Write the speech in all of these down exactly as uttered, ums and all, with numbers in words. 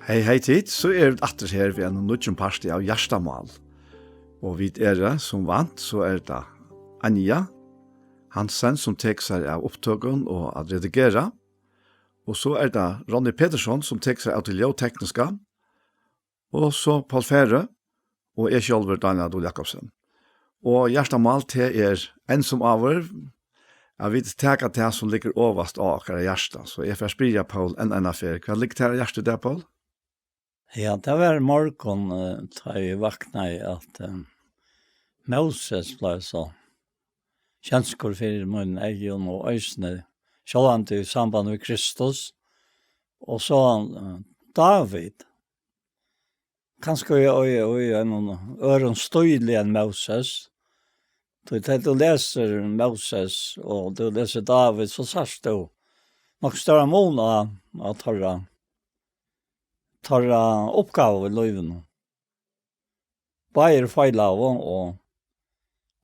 Hey, hey tit, so eru vit aftur her við einum nýggjum parti av Hjartamál. Og vit eru, sum vant, so er tað Anja Hansen, sum tekur sær av upptøkum og at redigera. Og so er tað Ronny Petersson, sum tekur sær av tí ljóðtekniska. Og so Paul Færø og eg sjálvur, Daniel Dole Jakobsen. Og Hjartamál, tað er enn sum áður, at vit taka tað, sum liggur ovast á okkara hjarta. So eg fari at spyrja Paul enn eina ferð. Hvat liggur tær á hjarta í dag, Paul? Ja, tað var í morgun, eh, tá eg vaknaði, at, eh, Móses bleiv so kenskur fyri mínum eygum, og eisini sjálvandi í samband við Kristus. Og so, eh, Dávid. Kanska í, í, í einum øðrum stíli enn Móses. Tí tá tú lesur Móses og tú lesur Dávid, so sært tú nokk stóran mun á, á teirra, teirra uppgávu í lívinum. Báðir feilaðu, og,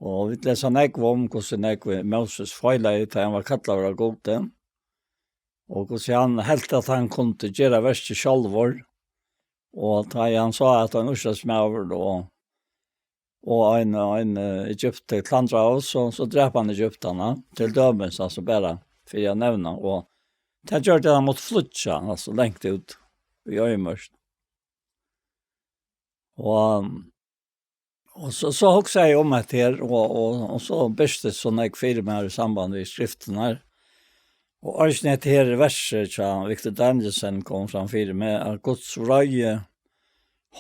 og vit lesa nógv um, hvussu nógv Móses feilaði, tá hann var kallaður av Gudi, og hvussu hann helt, at hann kundi gera verkið sjálvur, og tá hann sá, at ein ísraelsmaður og, og ein, ein, eh, egypti klandraðu, so, so drap hann egyptararnar, til dømis, altso, bara fyri at nevna, og tað gjørdi, at hann mátti flýggja, altso, langt út í oyðimørk. Og, og so, so hugsaði eg um hetta her, og, og, og so birtist so nógv fyri mær í samband við skriftirnar. Og eisini hetta her versið hjá Victor Danielsen kom fram fyri meg, at Guds vreiði,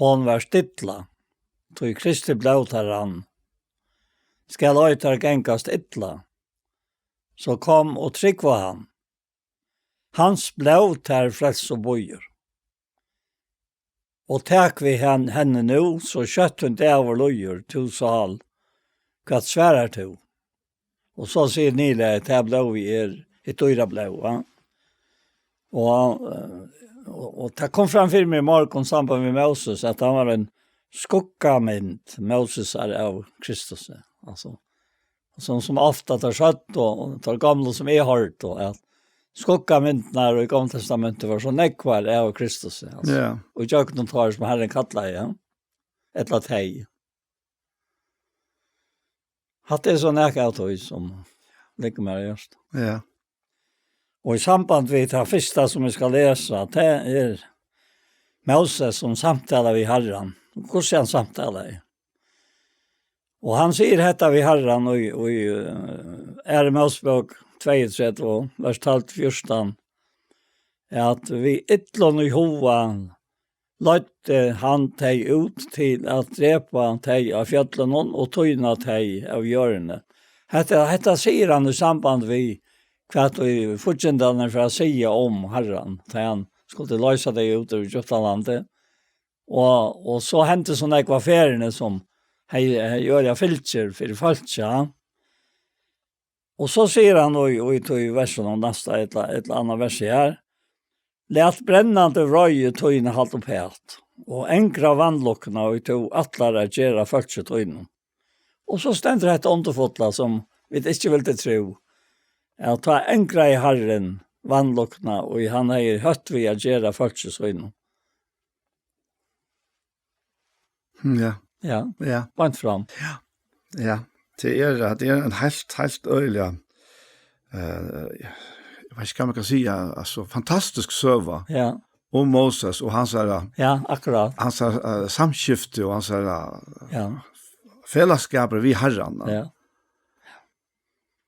hon var stilla, tí Kristi blóð, tað rann. Skal ei tær gangast illa, so kom og trúgv á hann. Hans blóð tær frelsu býður. Og tak við hen-, henni nú, so skjótt tín dagur líður, tú sál, hvat svarar tú? Og so sigur niðurlagið, tað blóðið er hitt dýra blóð, va? Og, eh, og, og tað kom fram fyri meg í morgun, samband við Móses, at hann var ein skuggamynd Mósesar av Kristusi, altso. Sum, sum ofta teir søgdu, og teir gomlu sum eg hoyrdi, at skuggamyndirnar í Gamla Testamenti vóru so nógvar av Kristusi, altso. Ja. Og í gjøgnum teir sum Harrin kallaði, ja. Ella tey. Hatta er so nakað av tí sum liggur mær á hjarta. Ja. Og í samband við tað fyrsta sum eg skal lesa, tað er Móses sum samtalar við Harran. Hvussu hann samtalar. Og hann sigur hetta við Harran í, í, eh, Aðru Mósebók tveyogtretivu, vers tólv til fjúrtan, at við illum í huga leiddi hann tey út til at drepa tey á fjøllunum og týna tey av jørðini. Hetta, hetta sigur hann í samband við, hvat ið fíggindarnir fara at siga um Harran, tá hann skuldi loysa tey út úr Egyptalandi. Og, og so hendi so nógv av ferðini sum hevði, hevði øgiliga fylgir fyri fólki, ja. Og so sigur hann í, í, í versinum næsta, ella, ella annað versi her: Lat brennandi vreiði tín halda uppat, og angra vanlukkuna, ið tú ætlar at gera fólki tínum. Og so stendur hetta undurfulla, sum vit ikki vildu trúð, at tá angraði Harrin vanlukkuna, og hann hevði hótt við at gera fólki sínum. Hm, ja. Ja. Ja. Beint fram. Ja. Ja. Tað er, tað er ein heilt, heilt øgiliga, eh, eg veit ikki, hvat man kann siga, altso, fantastisk søga, ja, um Móses og hansara, ja, akkurát, hansara, eh, samskifti og hansara, ja, felagsskapur við Harran. Ja.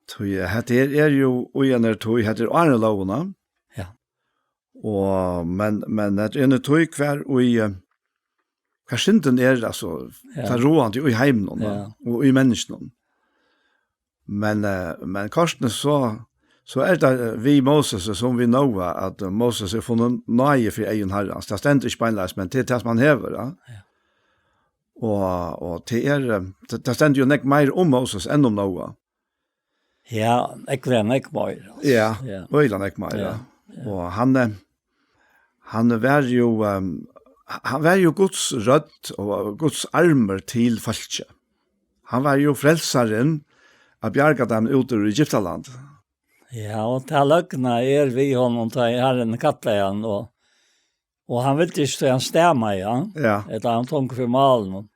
Tí, eh, hetta her er jú í einari tíð, hetta er áðrenn lógina. Ja. Og, men, men hetta er eisini tíð, hvar í, eh, hvar syndin er, altso, ja, tað ráðandi í heiminum, ja, og í menniskjunum. Men, eh, men kortini so, so er tað, eh, við Móses, sum við Nóa, at, eh, Móses er funnin náði fyri eygum Harrans. Tað stendur ikki beinleiðis, men tað er tað, sum hann hevur, ja. Ja. Og, og tað er, eh, tað, tað stendur jú nógv meir um Móses enn um Nóa. Ja, nógv, nógv meir, altso. Ja, ja, øgiliga nógv meir, ja, ja, ja. Og hann, eh, hann var jú, ehm, hann var jú Guds rødd og Guds armur til fólkið. Hann var jú frelsarin at bjarga teimum út úr Egyptaland. Ja, og tað løgna er við honum, tá Harrin kallaði hann, og Og hann vildi ikki, so hann stamaði, ja. Ja. Ella hann tók fyri málinum.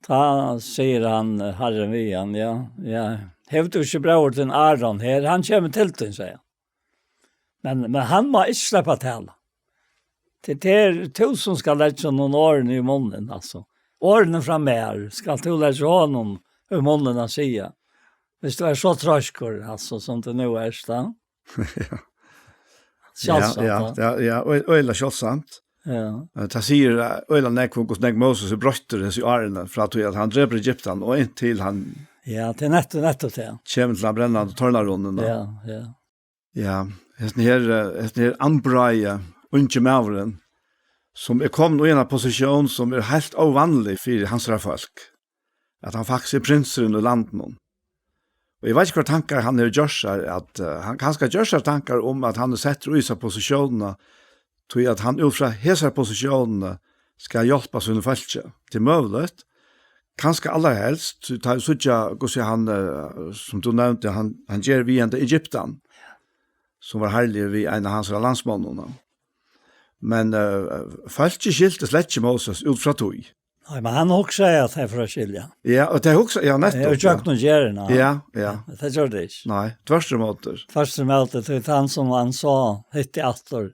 Tá sigur hann, eh, Harrin við hann, ja, ja. Hevur tú ikki bróður tín Aron her? Hann kemur til tín, sigur hann. Men, men hann má ikki sleppa at tala. Til tað er tú sum skal leggja honum orðini í munnin, altso. Orðini frá mær skal tú leggja honum í munnin at siga. Hvis tú er so treiskur, altso, sum tú nú ert, da. Ja. Sjálvsagt, ja, ja, ja, ja, ø-, øgiliga sjáldsamt. Ja. Eh, tað sigur, eh, øgiliga nógv um, hvussu nógv Moses er broyttur hesi árini, frá tí at hann drepur Egyptan og inntil hann Ja, tað er nettupp, nettupp tað. Kemur til ein brennandi tornarunna. Ja, ja. Ja, hesin her, eh, hesin her andbráði ungi maðurin, sum er komin í eina posisjón, sum er heilt óvanlig fyri hansara fólk, at hann faktiskt er prinsurin í landinum. Og eg veit ikki, hvat tankar hann hevur gjørt sær, at, eh, hann kanska gjørt sær tankar um, at hann er settur í hesa posisjónina, tí at hann út frá hesari posisjónini skal hjálpa sínum fólki. Tað er møguligt. Kanska allarhelst, tí tá eg síggi, hvussu hann, eh, sum tú nevndi, hann, hann ger við henda Egyptan, sum var harðligur við ein av hansara landsmonnum. Men, eh, fólkið skilti slett ikki Moses út frá tí. Nei, men hann hugsaði at tað er for at skilja. Ja, og tað hugsa, ja, nettupp, Eg ja. Gjøgnum gerina. Ja, ja. Tað gjørdi tað ikki. Nei, tvørturímóti. Tvørturímóti, tí tann sum hann sá, hitti aftur,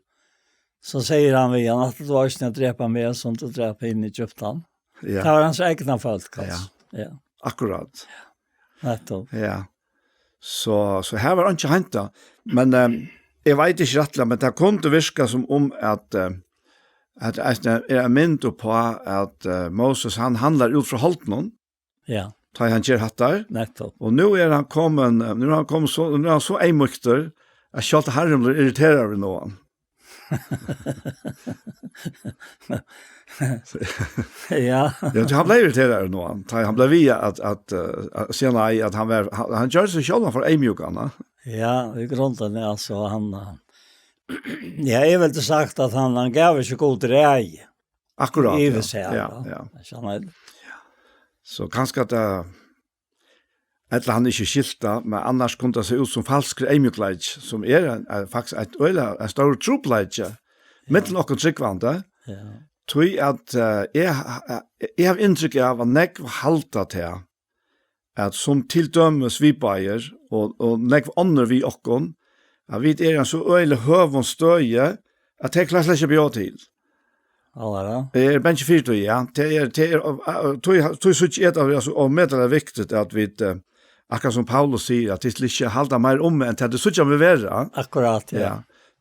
so sigur hann við hann, at tú eisini at drepa meg, sum tú drap hinn Egyptan. Ja. Tað var hans egna fólk, Ja. Altso. Ja. Akkurát. Nettupp. Ja. So, so her var einki hent, ja. Men, eh, eg veit ikki rættiliga, men tað kundi virka sum um at, eh, at, at tað er ein mynd uppá at, eh, Moses, hann handlar út frá holdinum, Ja. Tá hann ger hattar. Nettupp. Og nú er hann komin, eh, nú er hann komin so, nú er hann so eyðmýktur, at sjálvt Harrin blívur irriteraður við Noa. Ja. Ja, tí hann bleiv irriteraður nú, hann. Tá hann bleiv við at, at, eh, at siga nei, at hann var, hann, hann gjørdi seg sjálvan for eyðmjúkan, ha? Ja, í grundini, altso, hann, eh, ja, eg vildi sagt at hann, hann gav ikki Gud ræði. Akkurát, Yvir ja. Seg, Ja, ja. Ja. Skjønner du? So kanska at, eh, ella hann ikki skilti tað, men annars kundi tað sett út sum falskur eyðmjúkleiki, sum er ein, ein, faktiskt eitt øgiliga, ein stórur trupulleiki, millum okkum trúgvandi. Ja. Tí at, eh, eg, eg havi inntrykk av, at nógv halda tað, at sum til dømis vit báðir, og, og nógv onnur við okkum, at vit eru í ein so øgiliga høgum støði, at tey klára slett ikki at bjóða til. Allar, ja. Eg eri bangin fyri tí, ja. Tað er, tað er, og, og, tí, tí síggi eg tað, altso, og metaliga viktigt at vit, eh, akkurát sum Paulus sigur, at tit ikki halda meir um meg enn tað tit síggja meg vera. Akkurát, ja. Ja.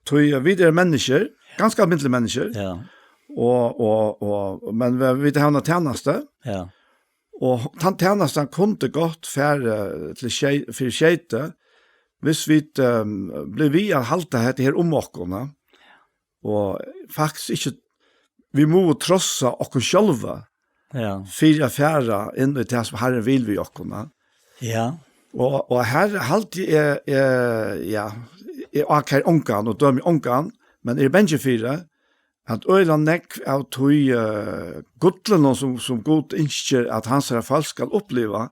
Tí, eh, vit eru menniskjur, ganska alminnilig menniskjur. Ja. Og, og, og, men vi, vit hava eina tænastu. Ja. Og tann tænastan kundi gott fara til skei-, fyri skeyti, hvis vit, ehm, bliva við at halda hetta her um okkum, ja. Og faktiskt ikki, vit mugu trossa okkum sjálva Ja. fyri at fara inn í tað, sum Harrin vil við okkum, ja. Ja. Og, og her haldi eg, eh, ja, eg ákæri ongan og dømi ongan, men eg eri bangin fyri, at øgiliga nógv av tí, eh, gullinum, sum, sum Gud ynskir, at hansara fólk skal uppliva,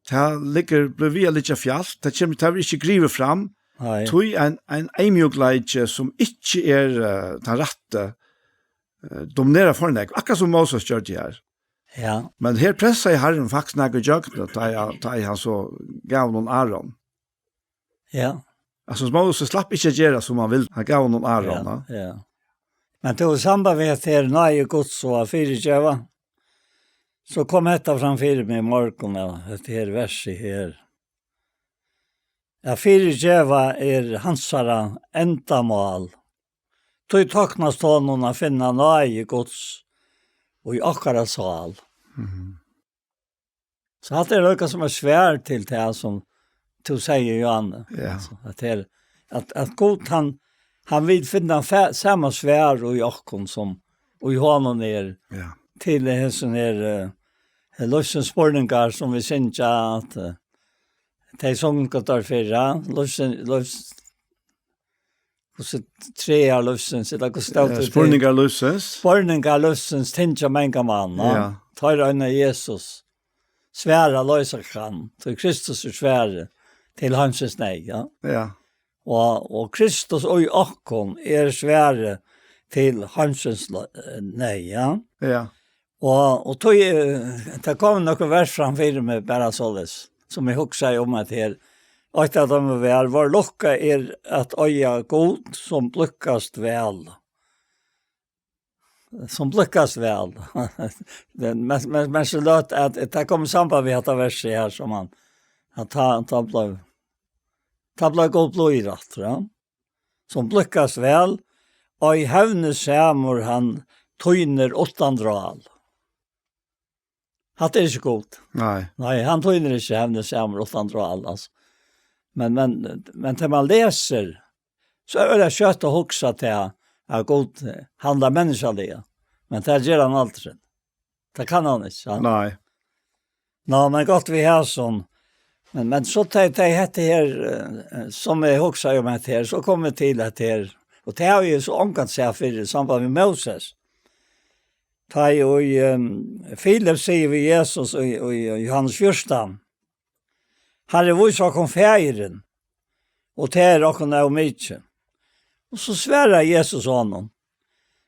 tað liggur, blívur við at liggja fjalt, tað kemur, tað verður ikki grivið fram, Nei. Tí ein, ein eyðmjúkleiki, sum ikki er, eh, tann rætti, eh, dominerar for nógv, akkurát sum Moses gjørdi her. Ja. Men her pressaði Harrin faktiskt nakað í gjøgnum, tá eg, tá eg hann so gav honum Aron. Ja. Altso, Moses slapp ikki at gera sum hann vildi, hann gav honum Aron, Ja, ja. ja. Men tú, í samband við at her náði Guds og at fyrigeva, so kom hetta fram fyri meg í morgun, ja, hetta her versið her. At fyrigeva er hansara endamál. Tí toknast honum at finna náði Guds í okkara sál. Mhm. So hatta er líka sum eitt svar til tað sum tú sigur, Johanne. Ja. Altso, at her, at, at Gud, hann, hann vil finna fe-, sama svar í okkum sum í honum er. Ja. Til hesum her, eh, lívsins spurningar sum vit syngja at, eh, tey sungu teir fyrr, ja. Lívsins, lívs-, hvussu træ lívsins, ella hvussu stóð Eh, tað? Spurningar lívsins. Spurningar lívsins, tengja menga mann, ja. Ja. Teir eina Jesus. Svara loysa kann, tí Kristus er svarið til heimsins neyð, ja. Ja. Og, og Kristus í okkum er svarið til heimsins lo-, eh, nei, ja. Ja. Og, og tog, eh, tað kom nøkur vers fram fyri meg, bara soleiðis, sum eg hugsaði um at her, og eitt av teimum var: «Vár lukka er at eiga Gud, sum blíðkast væl.» Sum blíðkast væl. Den, men, men, men so løt at, at tað kom í samband við hetta versið her, sum hann, at tá, tá bleiv, tá bleiv Gud blíður aftur, ja. Sum blíðkast væl, ei hevnisamur hann týnir uttan drál. Hatta er ikki Gud. Nei. Nei, hann týnir ikki hevnisamur uttan drál, altso. Men, men, men tá man lesur, so er tað skjótt at hugsa til at Gud handlar menniskjaliga. Men tað ger hann aldri. Tað kann hann ikki, ja. Nei. Nå, men gott við hesum. Men, men so tey, tey hetta her, eh, sum eg hugsaði um hetta her, so kom eg til hetta her. Og tað havi eg so ongantíð sæð fyrr í samband við Móses. Tá ið, eh, Filip sigur við Jesus í, í, í Jóhannes fjúrtan: «Harri, vís okkum Faðirin, og tað er okkum nóg mikið.» Og so svarar Jesus honum: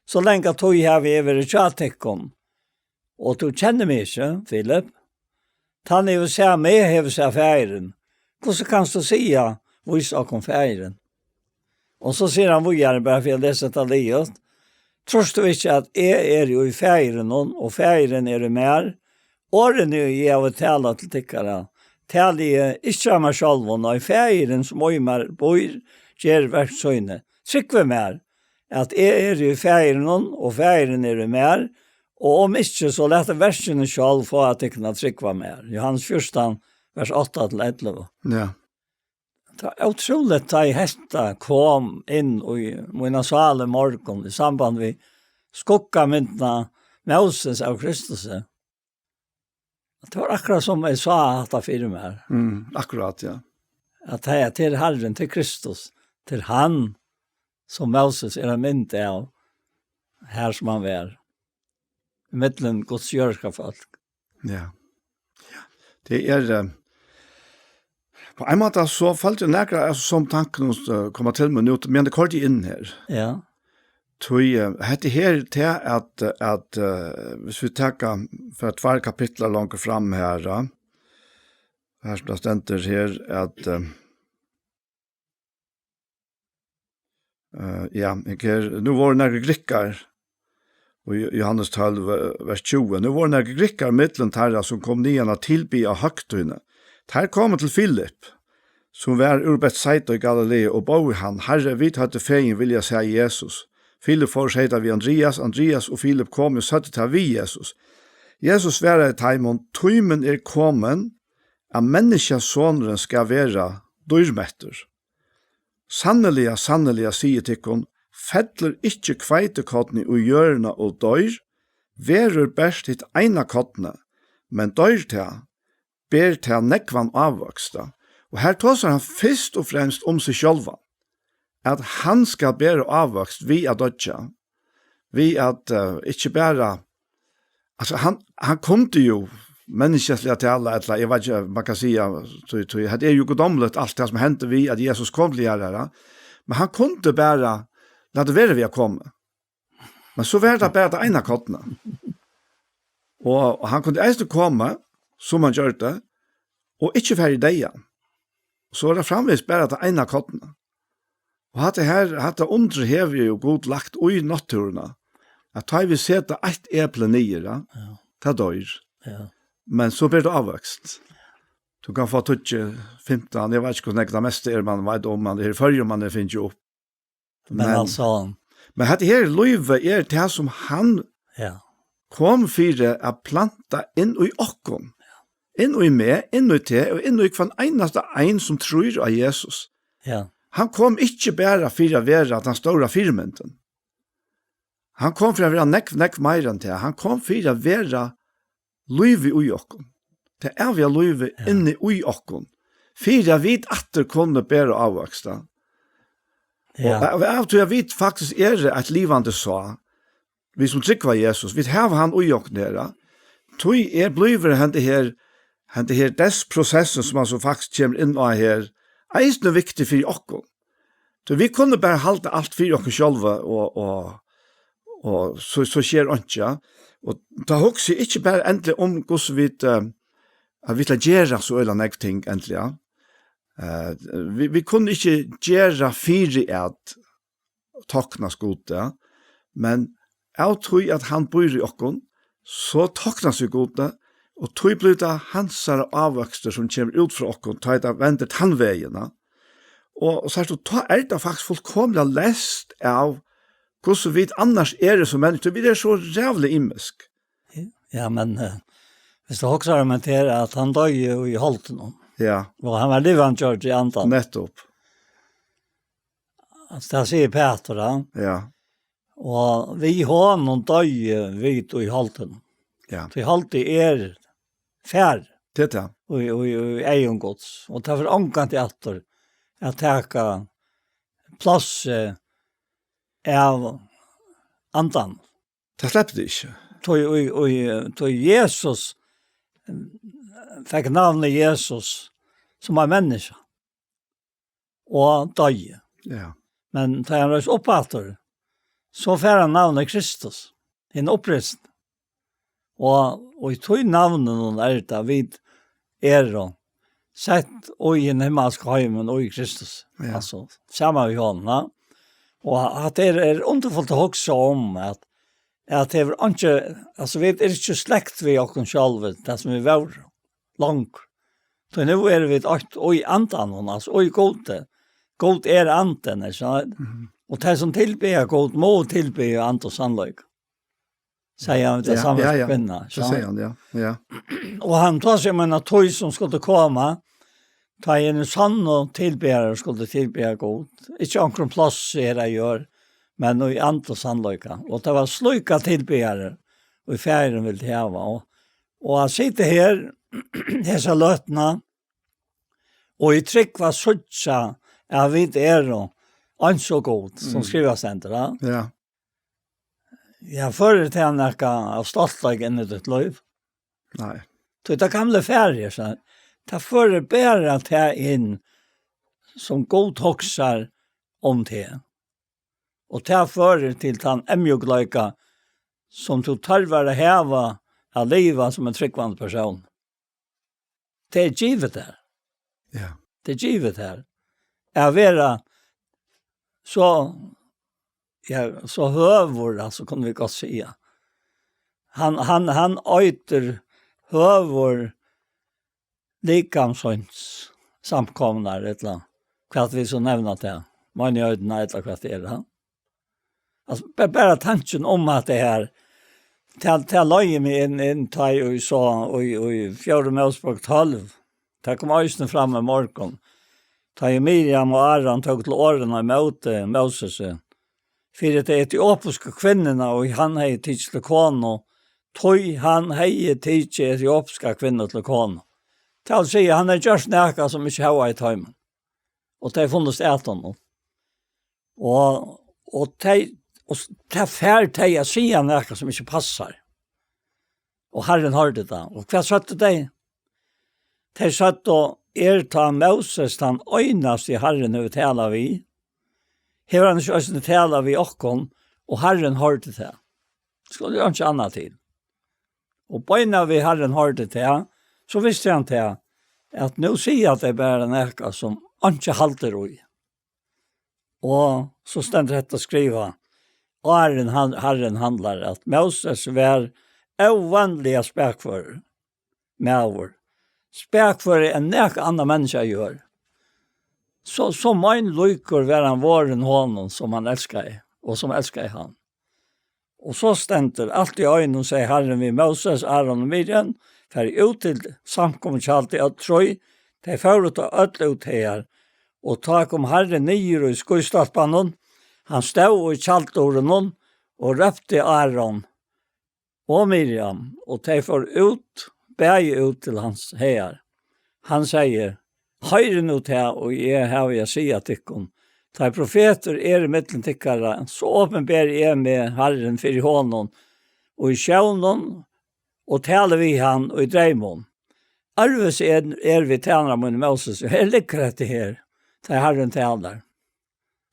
«So langa tíð havi eg verið hjá tykkum, og tú kennir meg ikki, Filip. Tann hevur sæð meg, hevur sæð Faðirin. Hvussu kanst tú siga: Vís okkum Faðirin?» Og so sigur hann víðari, bara fyri at lesa hetta liðugt: «Trýrt tú ikki, at eg eri í Faðirinum, og Faðirin er í mær? Orðini, ið eg havi talað til tykkara, tali eg ikki av mær sjálvum, nei, Faðirin, sum í mær býr, ger verk síni. Trúgvið mær, at eg eri í Faðirinum, og Faðirin er í mær, og um ikki, so latið verkini sjálv fáa tykkum at trúgva mær.» Jóhannes fjúrtan, vers átta til ellivu. Ja. Tað er ótrúligt, tá ið hetta kom inn í mína sál í morgun, í samband við skuggamyndina Móses av Kristusi. Tað var akkurát sum eg sá hatta fyri mær. Mm, akkurát, ja. At tað er til Harrin, til Kristus, til hann, sum Móses er ein mynd av, her sum hann var, millum Guds jørðiska fólk. Ja. Ja. Tað er, eh, á ein máta so føldi eg nakrar, altso, sum tankarnir, eh, koma til meg nú, men eg koyrdi inn her. Ja. Tí, eh, hetta her, tað at, at, eh, hvis vit taka frá tveir kapitlar longur fram her, ja, her sum tað stendur her, at, eh, eh, ja, eg er, nú vóru nakrir grikkar, og Jóhannes tólv, eh, vers tjúgu, nú vóru nakrir grikkar millum teirra, sum komu niðan at tilbiðja á høgtíðini. Teir komu til Filip, sum var úr Betsaida í Galileu, og bóðu hann: «Harri, vit høvdu fegin viljað sæð Jesus.» Filip fór og segði tað við Andrias. Andrias og Filip komu og søgdu tað við Jesus. Jesus svaraði teimum: «Tímin er komin, at Menniskjusonurin skal vera dýrmettur. Sanniliga, sanniliga, sigi tykkum, fellur ikki hveitikornið í jørðina og doyr, verður bert hitt eina kornið, men doyr tað, ber tað nógvan ávøkst.» Og her tosar hann fyrst og fremst um seg sjálvan, at hann skal bera ávøkst við at doyggja, við at, eh, ikki bara, altso, hann, hann kundi jo, menniskjaliga talað, ella eg veit ikki, man kann siga, tí, tí, hetta er jo guddomligt, alt tað sum hendi við at Jesus kom til jarðar, men hann kundi bara latið vera við at koma. Men so var tað bara tað eina kornið. Og, og hann kundi eisini koma, sum hann gjørdi, og ikki fara í deyðan. So er tað framvegis bara tað eina kornið. Og hatta her, hatta undrið hevur jo Gud lagt í náttúruna, at tá vit seta eitt epli niður, ja, ja, tað doyr. Ja. Men so ber tað ávøkst. Tú kann fáa tíggju, fimtan, eg veit ikki, hvussu nógv tað mesta er, man veit um, man er í Føroyum, man er fingið upp. Men, men altso, men hetta her lívið er tað, sum hann, ja, kom fyri at planta inn í okkum. Ja. Inn í meg, inn í teg og inn í hvønn einasta ein sum trýr á Jesus. Ja. Hann kom ikki bara fyri at vera tann stóra fyrimyndin. Hann kom fyri at vera nógv, nógv meira enn tað. Hann kom fyri at vera lívið í okkum. Tað æviga lívið, ja, inni í okkum. Fyri at vit aftur kunnu bera ávøkst, ja. Ja. Og av, av tí at vit faktiskt eru eitt livandi sá, vit sum trúgva Jesus, vit hava hann í okkum her, ja. Tí er, blívur henda her, henda her deyðsprosessin, sum hann so faktiskt kemur inn á her, eisini viktig fyri okkum. Tí vit kunnu bara halda alt fyri okkum sjálva og, og, Og so, so sker einki, ja. Og tá hugsi eg ikki bara endiliga um hvussu vit, eh, at vit at gera so øgiliga nógv ting endiliga. Eh, vit, vit kunnu ikki gera fyri at toknast Gudi, ja. Men av tí at hann býr í okkum, so toknast vit Gudi, og tí blívur tað hansara ávøkstur, sum kemur út frá okkum, tá ið tað vendir tann vegin, ja. Og, og sært tú, tá er tað faktiskt fullkomiliga leyst av hvussu vit annars eru sum menniskju. Vit eru so ræðuliga ymisk. Ja, men, eh, viss tú hugsar um at her, at hann doyði í holdinum. Ja. Og hann var livandi gjørdur í andan. Nettupp. Altso, tað sigur Pætur, ja. Ja. Og við honum doyðu vit í holdinum. Ja. Tí holdið er farið. Tað er tað. Og, og, og eygum Guds. Og tað fer ongantíð aftur at taka plássið av andan. Tað sleppur tað ikki. Tí, og, og, tí Jesus, eh, fekk navnið Jesus, sum var menniskja. Og doyði. Ja. Men tá hann reis upp aftur, so fær hann navnið Kristus, hin uppreisn. Og, og í tí navninum er tað, vit eru sett í hin himmalska heimin í Kristus. Ja. Altso, saman við honum, ja. Og at tað er, er undurfult at hugsa um, at, at tað er ikki, altso, vit eru ikki slekt við okkum sjálv, tað sum vit vóru, langt. So nú eru vit eitt í andanum, altso, í Gudi. Gud er andin, ikki sant? Mhm. Og tey sum tilbiðja Gud, má tilbiðja anda og sannleika. Sigur hann við ta Ja, samvitskvinnu, ja, ja. Tað sigur hann, ja, ja. Og hann tosar um eina tíð sum skuldi koma, tá hin sanni tilbiðjarar skuldu tilbiðja Gud. Ikki á onkrum plássi her á jørð, men í anda og sannleika. Og tað var slíkar tilbiðjarar, ið Faðirin vildi hava. Og, og at sita her, hesa løtuna, og í trúgv at síggja, at vit eru eins og Gud, sum Mm. skrivað stendur, ja. Ja. Ja, førir tað nakað av stoltleika inn í títt lív? Nei. Tí tað gamla er farið, so tað førir bara tað inn, sum Gud hugsar um teg. Og tað førir til tann eyðmjúkleika, sum tú tørvar at hava at liva sum ein trúgvandi persón. Tað er givið tær. Ja. Tað er givið tær. At vera so, ja, so høgur, altso, kunnu vit gott siga. Hann, hann, hann eitur høgur likamsins samkomnar, ella hvat vit so nevna tað. Meinigheitina, ella hvat tað er, ha? Altso, ba-, bara tankin um at tað her, tað, tað leiðir meg inn, inn tá eg so, í, í fjórðu Mósebók tólv, tað kom eisini fram í morgun, tá ið Miriam og Aron tóku til orðini ímóti Mósesi, fyri ta etiopisku kvinnuna, og hann hevði tikið til konu, tí hann hevði tikið etiopiska kvinnu til konu. Tað vil siga, hann hevði gjørt nakað, sum ikki hóvaði teimum. Og tey funnust at honum. Og, og tey, og s-, tað fær tey at siga nakað, sum ikki passar. Og Harrin hoyrdi tað. Og hvat søgdu tey? Tey søgdu, er tá Móses tann einasti, Harrin hevur talað við? Hevur hann ikki eisini talað við okkum? Og Harrin hoyrdi tað. Skuldi einki annað til. Og beinanvegin Harrin hoyrdi tað, so visti hann tað, at nú siga tey bara nakað, sum einki haldir í. Og so stendur hetta skrivað, áðrenn hann, Harrin handlar, at Móses var óvanliga spakførur maður, spakførari enn nakað annað menniskja á jørð. So, so meinlíkur var hann vorðin honum, sum hann elskaði, og sum elskaði hann. Og so stendur, alt í einum segði Harrin við Móses, Aron og Miriam, farið út til samkomutjaldið, øll trý, tey fóru tá øll út hagar, og tá kom Harrin niður í skýstólpanum, hann stóð í tjalddurunum og rópti Aron og Miriam, og tey fóru út, bæði út til hans hagar. Hann segði, hoyrið nú tað, og eg havi at siga tykkum. Tá ið profetur er ímillum tykkara, so opinberi eg meg Harrin fyri honum, og í sjónum, og tali við hann í dreymum. Ørvus er, er við tænara mínum Móses, og her liggur hetta her, tá ið Harrin talar.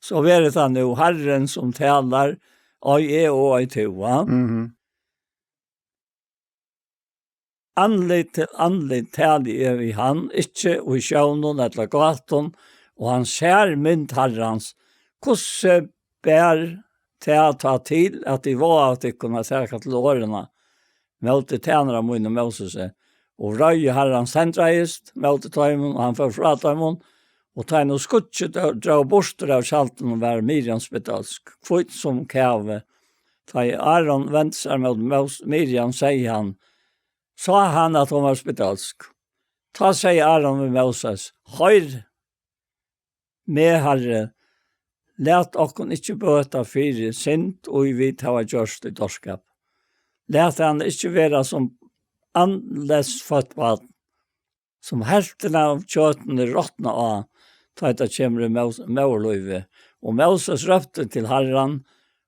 So verður tað nú Harrin, sum talar Ei eg og ei tú, va? Mhm. Andlit til andlit tali eg við hann, ikki í sjónum ella gátum, og hann sær mynd Harrans. Hvussu ber tað tá til, at tit vága tykkum at taka til orðina móti tænara mínum Mósesi? Og reiði Harrans tendraðist móti teimum, og hann fór frá teimum, og tá nú skýggið dró, dró burtur av tjaldinum, var Miriam spedalsk, hvít sum kavi. Tá ið Aron vendi sær móti Mós-, Miriam, segði hann, sá hann, at hon var spedalsk. Tá segði Aron við Móses, hoyr meg, Harri, lat okkum ikki bøta fyri synd, ið vit hava gjørt í dárskap. Lat hana ikki vera sum andleyst føtt barn, sum helvtin av kjøtinum er rotnað á, tá ið tað kemur í mós-, móðurlívi. Og Móses rópti til Harran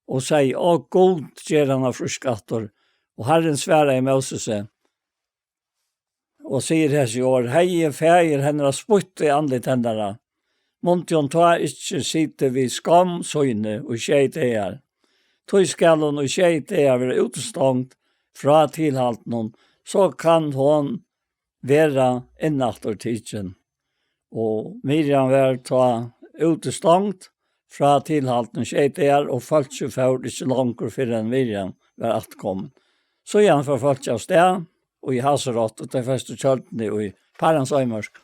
og segði, á Gud, ger hana frísk aftur. Og Harrin svaraði Mósesi og sigur hesi orð, hevði faðir hennara spýtt í andlit hennara, mundi hon tá ikki sitið við skomm síni í sjey dagar. Tí skal hon í sjey dagar vera útistongd frá tilhaldinum, so kann hon vera innaftur tikin. Og Miriam var tá útistongd frá tilhaldinum sjey dagar, og fólkið fór ikki longur, fyrr enn Miriam var afturkomin. Síðan fór fólkið av stað, og í Haserot, og tey festu tjøldini í Parans oyðimørk.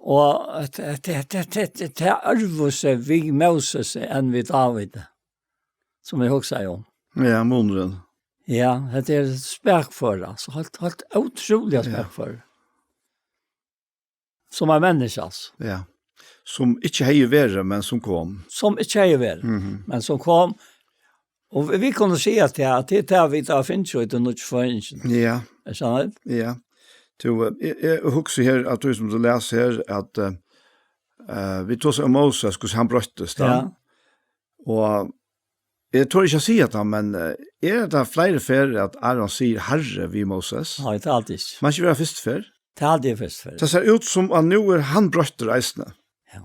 Og at, at, at, at, at, at tað ørvusi við Mósesi enn við Dávidi, sum eg hugsaði um. Ja, munurin. Ja, hetta er spakføra, altso, heilt, heilt ótrúliga Ja. spakføra. Sum ein menniskja, altso. Ja. Sum ikki hevði verið, men sum kom. Sum ikki hevði verið, Mhm. men sum kom. Og vi, vit kunnu siga at tað, at tað er tað, vit hava fingið í tí nýggju føðingini. Ja. Er tað sannheit? Ja. Tú, eh, eg, eg hugsi her, at tú, sum tú lesur her, at, eh, eh, vit tosa um Móses, hvussu hann broyttist, tá. Ja. Og eg tori ikki at siga tað, men, eh, er tað fleiri ferðir, at Aron sigur Harri við Móses? Nei, tað er altíð. Man ikki vera fyrstu ferð? Tað er altíð fyrstu ferð. Tað sær út sum, at nú er hann broyttur eisini. Ja.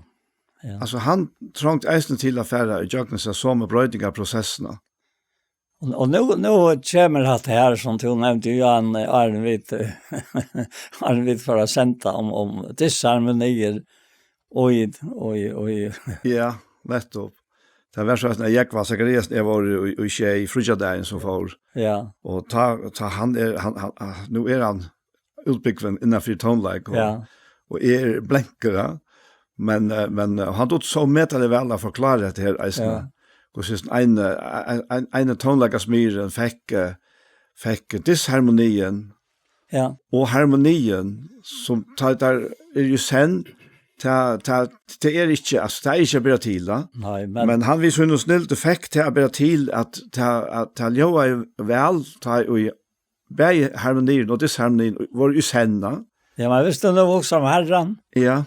Ja. Altso, hann trongdi eisini til at fara í gjøgnum hesa somu broytingarprosessina. Og, og nú, nú kemur hatta her, sum tú nevndi, Jan, áðrenn vit, áðrenn vit fóru at senda um, um disharmoniir og í, og í, og í. Ja, nettupp. Tað var so, at Jógvan Zachariasen, eg var í, í sjey, fríggjadagin sum fór. Ja. Og tá, tá hann er, hann, hann, hann, nú er hann útbúgvin innanfyri tónleik, og, Ja. og er blankur, ja. Men, eh, men, eh, hann dugdi so metaliga væl at forklára hetta her eisini. Ja. Hvussu hesin ein, eh, ein, ein, ein tónleikasmiðurin fekk, eh, fekk disharmoniin Ja. og harmoniin, sum tá, tað er í senn, tað, tað, tað er ikki, altso, tað er ikki at bera til, ja. Nei, men Men hann við sínum snildi fekk tað at bera til at tað, at tað ljóðaði væl, tá ið bæði harmoniin og disharmoniin vóru í senn, ja. Ja, men viss tú nú hugsar um Harran, Ja.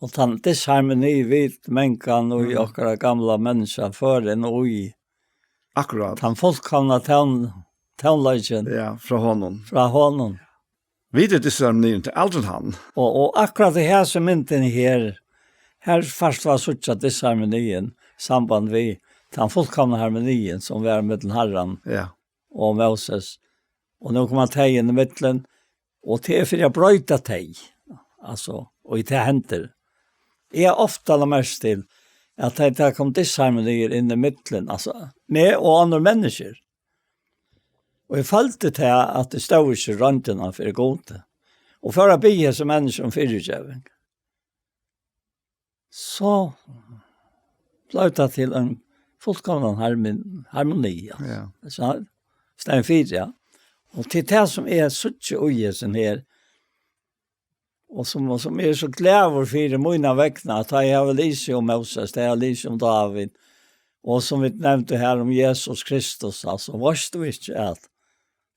og tann disharmoni vit mangan og í Mm. okkara gamla menniskja føra inn í Akkurát. tann fullkomna tón-, tónleikin Ja, frá honum. frá honum. Vit eru disharmoniin, tað er aldrin hann. Og, og akkurát í hesi myndini her, her fært tú at síggja disharmoniin, samband við tann fullkomna harmoniin, sum var millum Harran Ja. og Móses. Og nú koma tey inn í millum, og tað er fyri at broyta tey. Altso, og í tað hendir. Eg havi ofta lagt merki til, at tey, tað kom disharmoniir inn í millum, altso, meg og onnur menniskju. Og eg føldi tað, at eg stóð ikki royndina fyri Gudi. Og fór at biðja hesi menniskju um fyrigeving. So bleiv tað til ein fullkomnan harmon-, harmoni, ja. Ja. So, staðin fyri, ja. Og til tað sum eg síggi í hesum her, og sum, og sum eg eri so glaður fyri mína vegna, at tá eg havi lisið um Móses, tá eg havi lisið um Dávid, og sum vit nevndu her um Jesus Kristus, altso, veitst tú ikki at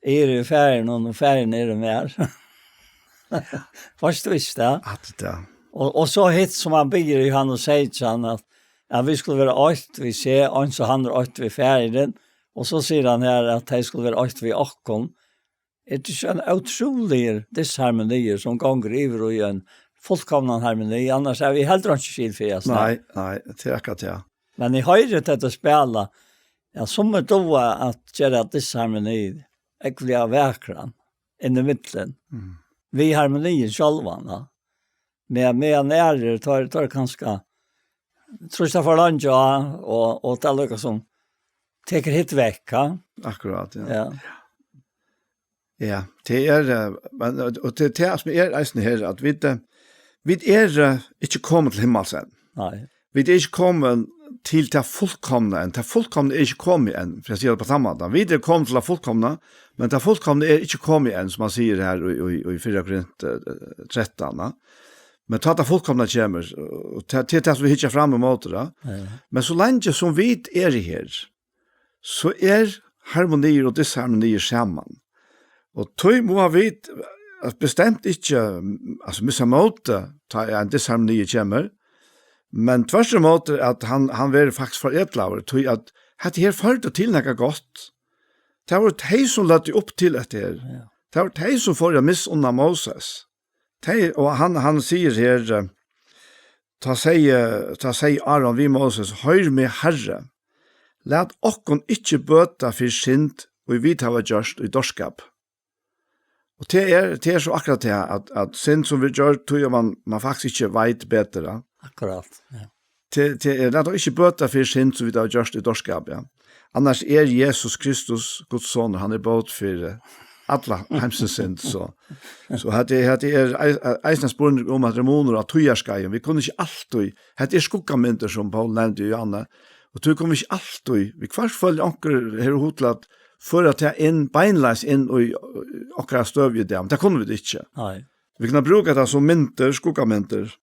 eg eri í Faðirinum, og Faðirin er í mær? Veitst tú ikki tað? At tað. Og, og so hitt sum hann biður í Jóhannes seytjan, at, at vit skulu vera eitt við seg, eins og hann er eitt við Faðirin, og so sigur hann her, at tey skulu vera eitt við okkum. Er tað ikki ein ótrúligur disharmoniur, sum gongur yvir í ein fullkomnan harmoni? Annars hava vit heldur einki skil fyri, altso. Nei, nei, tað er akkurát tað. Men eg hoyri tað spæla. Ja, sum er duga at gera disharmoni ógvuliga vakran inn í millum. Mm. Við harmoniin sjálvan, ja. Men, meðan aðrir, teir, teir kanska trýsta for leingi á, og, og tað líka sum tekur hitt vekk, ja. Akkurát, ja. Ja. Ja, tað er, eh, men, og, og tað, tað sum er eisini her, at vit, eh, vit er, eh, ikki komin til himmals enn. Nei. Vit er ikki komin til tað fullkomna enn. Tað fullkomna er ikki komið enn, fyri at siga tað á tann mátan. Vit er komin til tað fullkomna, men tað fullkomna er ikki komið enn, sum hann sigur her í, í, í fyrra Korint, eh, trettan, ja. Men tá tað fullkomna kemur, og tað, tað er tað sum vit hyggja fram ímóti, ja. Ja. Men so leingi sum vit eru her, so er harmoniir og disharmoniir saman. Og tí mugu vit, at bestemt ikki, altso, missa mótið, tá ein disharmoni kemur, men tvørturímóti, at hann, hann verður faktiskt foredlaður, tí at hetta her førdi til nakað gott. Tað vóru tey, sum løgdu upp til hetta her. Ja. Tað vóru tey, sum fóru at misunna Moses. Tey, og hann, hann sigur her, eh, tá segði, tá segði Áron við Moses: "Hoyr meg, Harri, lat okkum ikki bøta fyri synd, ið vit hava gjørt í dárskap." Og tað er, tað er so akkurát tað, at, at synd sum vit gjør, tí at man, man faktiskt ikki veit betur, ja. Akkurát, ja. Tað, tað er, lat okkum ikki bøta fyri synd sum vit hava gjørt í dárskap, ja. Annars er Jesus Kristus, Guds sonur, hann er bót fyri alla heimsins synd, so. So hetta er, hetta er ei-, eisini ein spurningur um, at tað er munur á tíðarskeiðum. Vit kunnu ikki altíð, hetta er skuggamyndir, sum Poul nevndi í áðni, og tí kunnu vit ikki altíð, viðhvørt følir onkur hevur hug til at føra tað inn, beinleiðis inn í, í okkara støðu í dag, men tað kunnu vit ikki. Nei. Vit kunnu brúka tað sum myndir, skuggamyndir.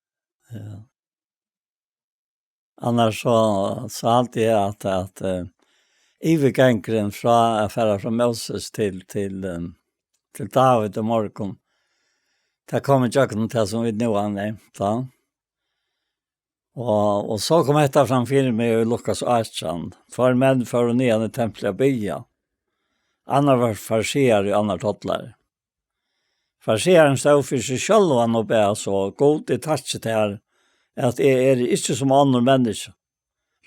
Ja. Annars so, so haldi eg at, at, eh, yvirgangurin frá at fara frá Moses til, til, eh, til David í morgun, tað kom ígjøgnum tað sum vit nú hava nevnt, ja. Og, og so kom hetta fram fyri meg í Lukas átjan. Tveir menn fóru niðan í templið at biðja. Annar var fariseari og annar tollari. Farisearin stóð fyri seg sjálvan og bað so: "Gud, eg takki tær, at eg eri ikki sum onnur menniskju,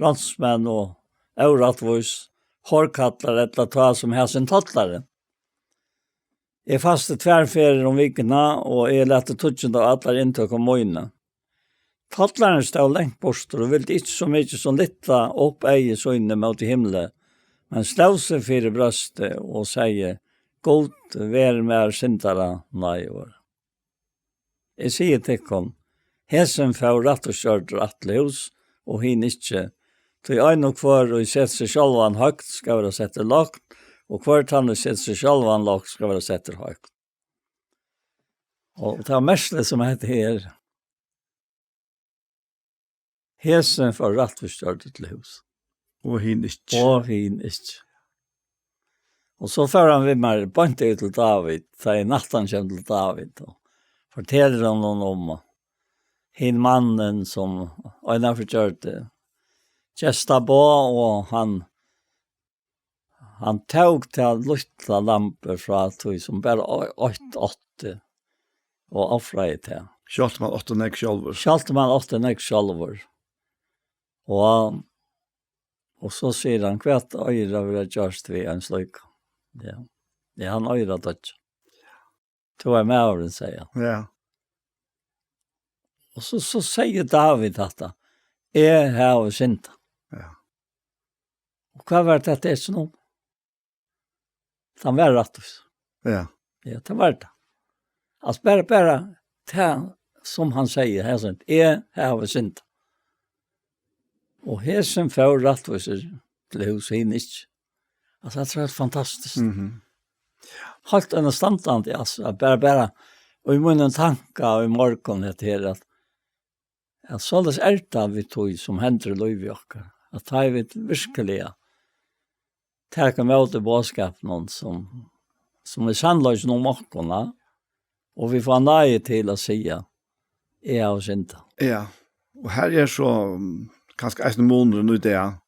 ránsmenn og órættvís, hárkallar ella tá sum hasin tollarin. Eg fasti tvær ferðir um vikuna, og eg lati tíggjunda av allari inntøku míni." Tollarin stóð langt burtur og vildi ikki so mikið sum lyfta upp eygu síni móti himli, men sló seg fyri brjóstið og segði: "Gud, ver mær syndara neighbor." Eg sigi tykkum, hesin fór rættvísgjørdur aftur til hús, og hin ikki. Tí ein og hvør, ið setir seg sjálvan høgt, skal vera settur lágt, og hvør tann, ið setir seg sjálvan lágt, skal vera settur høgt. Og tað er merkiligt, sum hetta her. Hesin fór rættvísgjørdur til hús. Og hin ikki. Og hin ikki. Og so fór hann við mær beint yvir til David, tá ið Natan kemur til David, og fortelur honum um hin mannin, sum einaferð gjørdi gestaboð, og hann, hann tók tað lítla lambið frá tí, sum bara ei-, eitt átti, og ofraði tað. Sjálvt um hann átti nógv sjálvur. Sjálvt um hann átti nógv sjálvur. Og, og so sigur hann: "Hvat eigur at verða gjørt við ein slíkan?" Ja. Ja, hann eigur at doyggja. "Tú ert maðurin," segði hann. Ja. Og so, so segði David hatta: "Eg havi syndað." Ja. Og hvat var tað, tað er nú? Hann var rættvís. Ja. Ja, tað var tað. Altso, bara, bara tað, sum hann segði, hann segði: "Eg havi syndað." Og hesin fór rættvísur til hús, hin ikki. Altso, tað er heilt fantastiskt. Mhm. Heilt einastandandi, altso, at bara, bara, og í mínum tanka í morgun, hetta her, at, at soleiðis er tað við tí, sum hendir í lívi okkara, at tá ið vit virkiliga taka ímóti boðskapinum, sum, sum er sannleikin um okkum, og vit fáa náði til at siga: "Eg havi syndað." Ja, og her er so, mm, kanska eisini munurin í dag.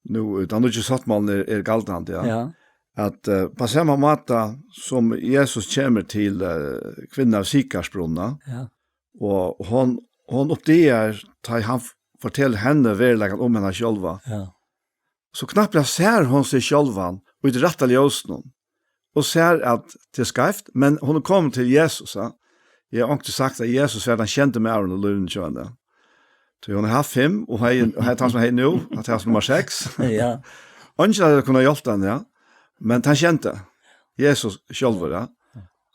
Nú, tann nýggi sáttmálin er, er galdandi, ja. Ja. At, eh, á sama máta sum Jesus kemur til, eh, kvinnuna av Sykarsbrunni, ja, og hon, hon uppdagar, tá hann f-, fortelur henni veruleikan um hana sjálva, ja, so knappliga sær hon seg sjálvan í tí rætta ljósinum, og sær, at tað er skeivt, men hon er komin til Jesus, ja. Eg havi onkuntíð sagt, at Jesus var tann skendi maðurin í lívinum hjá henni. Tí hon hevur havt fimm, og hevði, og hevði tann, sum hevði nú, at tað var nummar seks. Ja. Eingin hevði kunnað hjálpt henni, ja. Men tann skendi, Jesus sjálvur, ja.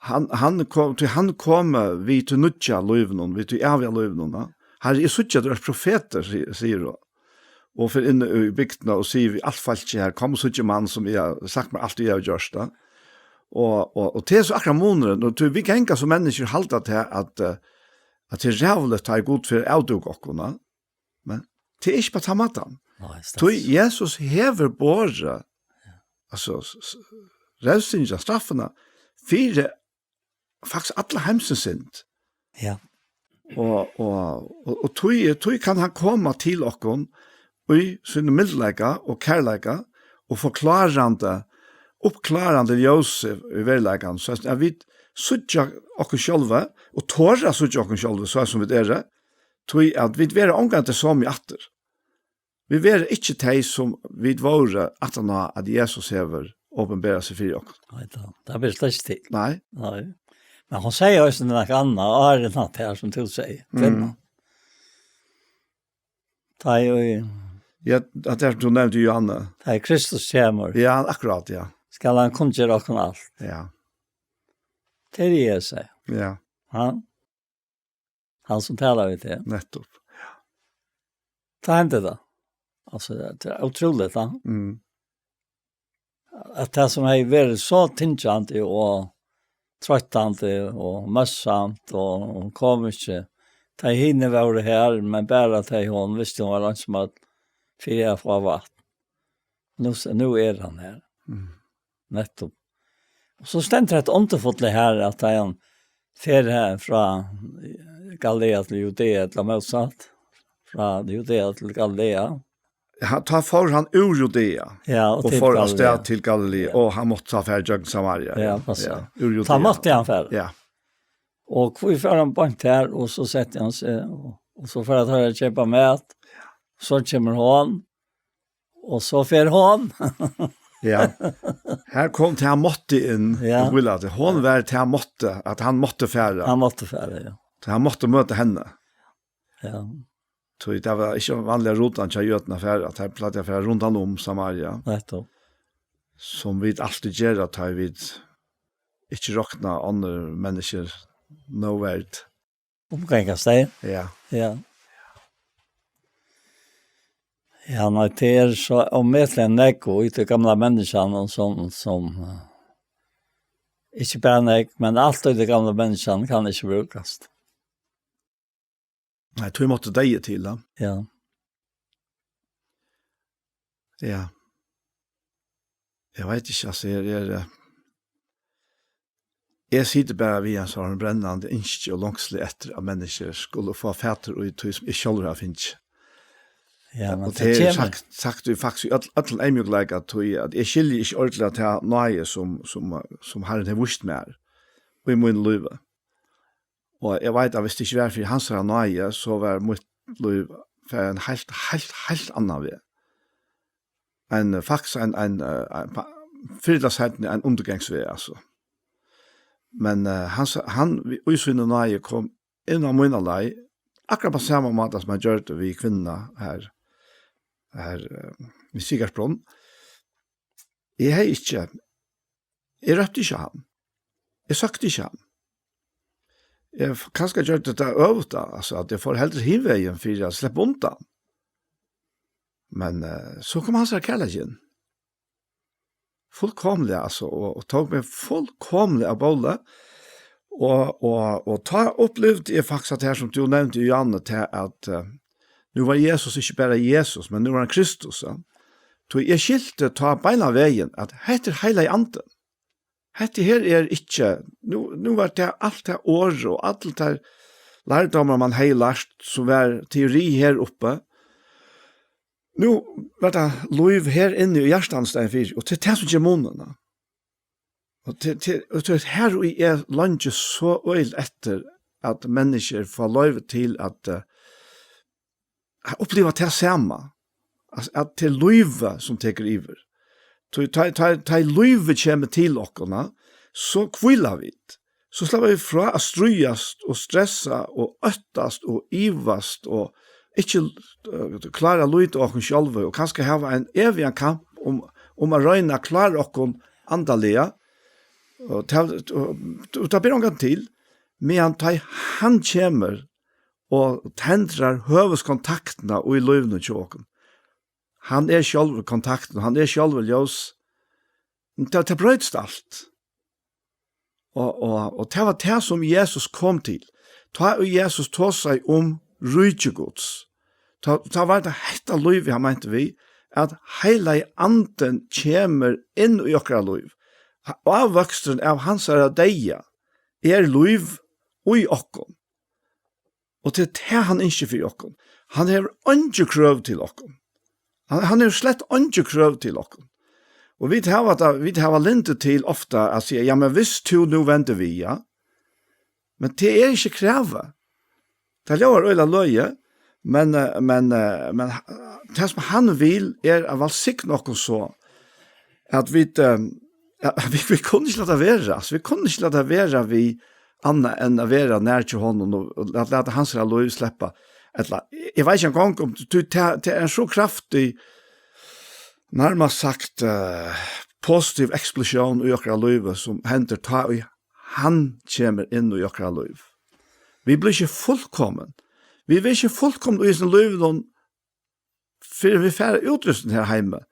Hann, hann kom, tí hann kom, eh, við tí nýggja lívinum, við tí æviga lívinum, ja. Harri, eg síggi, at tú ert profetur, si-, sigur hon. Og fer inn í bygdina og sigur við alt fólkið her: "Kom og síggj mann, sum eg havi sagt mær alt, eg havi gjørt", ja. Og, og, og tað er so akkurát munurin, og tí vit ganga sum menniskjur halda til at, eh, at tað er ræðuligt, tá ið Gud fer at avdúka okkum, ja. Men tað er ikki á tann mátan. Nei, stas. Tí Jesus hevur borið, altso, s-, s-, revsingina, straffina, fyri faktiskt alla heimsins synd. Ja. Og, og, og, og tí, tí kann hann koma til okkum í sínum mildleika og kærleika og forklárandi, uppklárandi ljósi í veruleikanum, so at vit síggja okkum sjálvi og tora at síggja okkum sjálvi, so sum vit eru, tí at vit verða ongantíð somu aftur. Vit verða ikki tey, sum vit vóru, aftan á at Jesus hevur opinberað seg fyri okkum. Nei, tað, tað ber slett ikki til. Nei. Nei. Men hon sigur eisini nakað annað, áðrenn alt tað her, sum tú sigur. Mm. Kvinna. Tá er jo í Ja, at tað er, tú nevndi Johanne. Tá er Kristus kemur. Ja, akkurát, ja. Skal hann kunngera okkum alt. Ja. Tað er Jesus. Ja. Ha? Hann sum talar við teg. Nettopp. Tá hendi tað. Altso, tað er ótrúligt, ja. Mm. At tað sum hevði verið so tyngjandi og troyttandi og møðsamt og hon kom ikki. Tey hini vóru her, men bara tey hon visti hon var einsamøll fyri at fáa vatn. Nú s-, nú er hann her. Mm. Nettopp. Og so stendur hetta undurfulla her, at tá hann fer her frá Galilea til Judea, ella mótsatt, frá Judea til Galilea. Ja, tá fór hann úr Judea Ja, og og til fór av stað Galilea. Til Galilea, Ja. og hann mátti tá fara gjøgnum Samaria. Ja, Ja, passar. ja, úr Judea. Tá mátti hann fara. Ja. Og hví fer hann beint her, og so setti hann seg, og, og so fer hann at keypa mat, so kemur hon, og so fer hon. Ja. Her kom tað hann mátti inn Ja. í bílætið. Hon var tað hann mátti, at hann mátti fara. Hann mátti fara, ja. Tað hann mátti møta henni. Ja. Tí tað var ikki vanliga rutan hjá jødum at fara, at teir plagdu at fara rundan um Samaria. Nettopp. Sum vit altíð gera, tá vit ikki rokna onnur menniskju nóg verd. Umgangast tey. Ja. Ja. Ja, nei, tað er so ómetaliga nógv í tí gamla menniskjanum sum, sum, eh, ikki bara nógv, men alt í tí gamla menniskjanum kann ikki brúkast. Nei, tí mátti deyði til, ja. Ja. Ja. Eg veit ikki, altso, her er, eh, eg siti bara við ein sånn brennandi ynski og longsli eftir, at menniskju skulu fáa fatur í tí, sum eg sjálvur havi fingið. Ja, men Og tað tað er kemur. sagt, sagt í faktiskt í øll-, øllum eyðmjúkleika, tí at eg skilji ikki ordiliga ta náði, sum, sum, sum Harrin hevur víst mær í mínum lívi. Og eg veit, at viss tað ikki var fyri hansara náði, so var mítt lív farið ein heilt, heilt, heilt annan veg. Ein, eh, faktiskt ein, ein, eh, ein pa-, fyrr ella seinni ein undirgangsveg, altso. Men, eh, hann sa-, hann, í síni náði kom inn á mína leið, akkurát á sama máta sum hann gjørdi við kvinnuna her, her, eh, í Sigardsbrunn. Eg hevði ikki, eg rópti ikki á hann. Eg søkti ikki hann. Eg f-, kanska gjørdi tað øvuta, altso, at eg fór heldur hin vegin fyri at sleppa undan. Men, eh, so kom hansara kærleiki inn. Fullkomiliga, altso, og, og tók meg fullkomiliga av bóli. Og, og, og tá upplivdi eg faktiskt at her, sum tú nevndi, Johanne, til at, eh, nú var Jesus ikki bara Jesus, men nú var hann Kristus, ja. Tí eg skilti tá beinan vegin, at hetta er Heilagi Andin. Hetta her er ikki, nú, nú var tað alt tað orð og allir teir lærdómar, man hevði lært, sum var teori her uppi. Nú var tað lív her inni í hjartanum staðin fyri, og tað er tað sum ger munin, ja. Og til, til, og til her og eg leingi so øgiliga eftir, at menniskjur fáa loyvi til at, eh, uppliva tað sama. at, at tað er lívið, sum tekur yvir. Tí tá, tá, tá lívið kemur til okkum, so hvíla vit. So sleppa vit frá at stríðast og stressa og óttast og ivast og ikki, eh, klára at líta á okkum sjálv og kanska hava ein evigan kamp um, um at royna at klára okkum andaliga. Og tað, og, og tað ber ongan til, meðan tá hann kemur og tendrar høvuðskontaktina í lívinum hjá okkum. Hann er sjálvur kontaktin, hann er sjálvur ljós. Men tað, tað broytist alt. Og, og, og tað var tað, sum Jesus kom til. Tá ið Jesus tosaði um ríki Guds, tá, tá var tað hetta lívið, hann meinti við, at Heilagi Andin kemur inn í okkara lív. Ávøksturin av hansara deyða er lív í okkum. Og tað er tað, hann ynskir fyri okkum. Hann hevur eingi krøv til okkum. Hann, hann hevur slett eingi krøv til okkum. Og vit hava tað, vit hava lyndi til ofta at siga, "Ja, men viss tú nú vendir við, ja." Men tað er ikki kravið. Tað ljóðar øgiliga løgið, men, eh, men, eh, men tað, sum hann vil, er at vælsigna okkum so, at vit, eh, ja, vit, vit kunnu ikki lata vera, altso, vit kunnu ikki lata vera við annað enn at vera nær til honum og, og lata, lata hansara lív sleppa. Ella, eg veit ikki eingong um, tí tað, tað er ein so kraftig, nærmast sagt, eh, positiv eksplosión í okkara lívi, sum hendir tá ið hann kemur inn í okkara lív. Vit blíva ikki fullkomin. Vit verða ikki fullkomin í hesum lívinum, fyrr enn vit fara út úr hesum her heimi.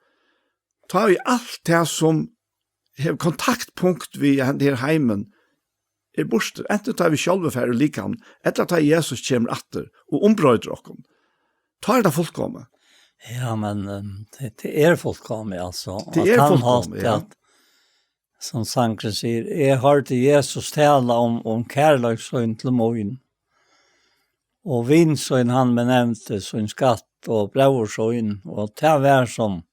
Tá ið alt tað, sum hevur kontaktpunkt við henda her heimin, er burtur. Antin tá vit sjálvi fara úr likamið, ella tá Jesus kemur aftur og umbroytir okkum. Tá er tað fullkomið. Ja, men, ehm, tað, tað er fullkomið, altso. Tað er fullkomið, ja. At, sum sangurin sigur, eg hoyrdi Jesus tala um, um kærleik sín til mín. Og vin sín hann meg nevndi, sín skatt og bróður sín, og tað var sum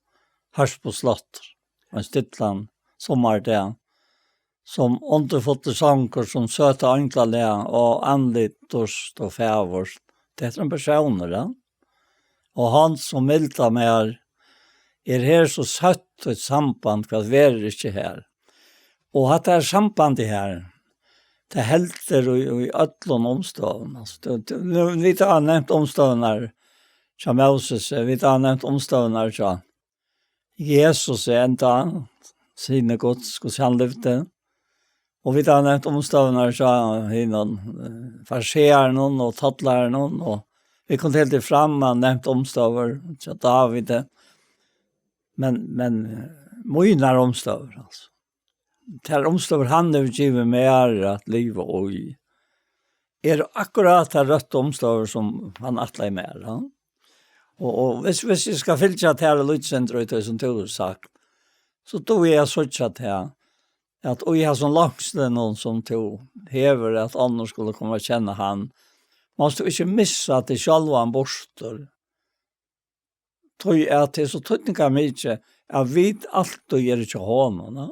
harpusláttur, ein stillan summardag, sum undurfullur sangur, sum søta einglalag, og andlit dýrt og fagurt. Tað er ein persónur, ja. Og hann sum mildar mær, er her so søtt eitt samband, hvat verður ikki her. Og hatta her sambandið her, tað heldur í, í øllum umstøðum. Altso, tú, tú, nú, vit hava nevnt umstøðurnar hjá Moses, eh, vit hava nevnt umstøðurnar hjá Jesus, er enda syni Guds, hvussu hann livdi. Og vit hava nevnt umstøðurnar hjá hinum, eh, farisearunum og tollaranum, og vit kunnu hildið fram og nevnt umstøður hjá Davidi. Men, men, eh, mínar umstøður, altso. Tær umstøður hann hevur givið mær at liva í, eru akkurát tær røttu umstøður, sum hann ætlaði mær, ja. Og, og hvis, hvis eg skal fylgja tær eitt lítið sindur í tí, sum tú hevur sagt, so dugi eg at síggja tað, at í hasum longslinum, sum tú hevur, at onnur skulu koma at kenna hann, mást tú ikki missa teg sjálvan burtur. Tí at tað er so týdningarmikið, at vit altíð eru hjá honum, ja.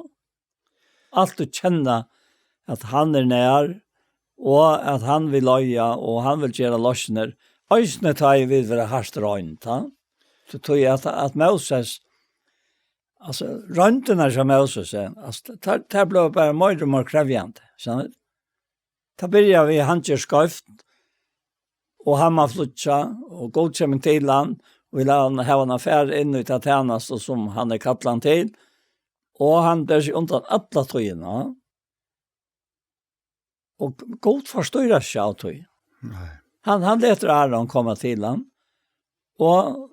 Altíð kenna, at hann er nær, og at hann vil leiða, og hann vil gera loysnir. Eisini tá ið vit verða hart roynd, ja. So tí at, at Moses, altso, royndirnar hjá Moses, ja, altso, tær, tær blíva bara meir og meir krevjandi, skilur tú? Tað byrjar við, hann ger skeivt, og hann má flýggja, og Gud kemur til hann, og vil hann hava hann at fara inn í ta tænastu, sum hann er kallaður til, og hann ber seg undan alla tíðina. Og Gud forstýrir seg av tí. Nei. Hann, hann letur Aron koma til hann, og,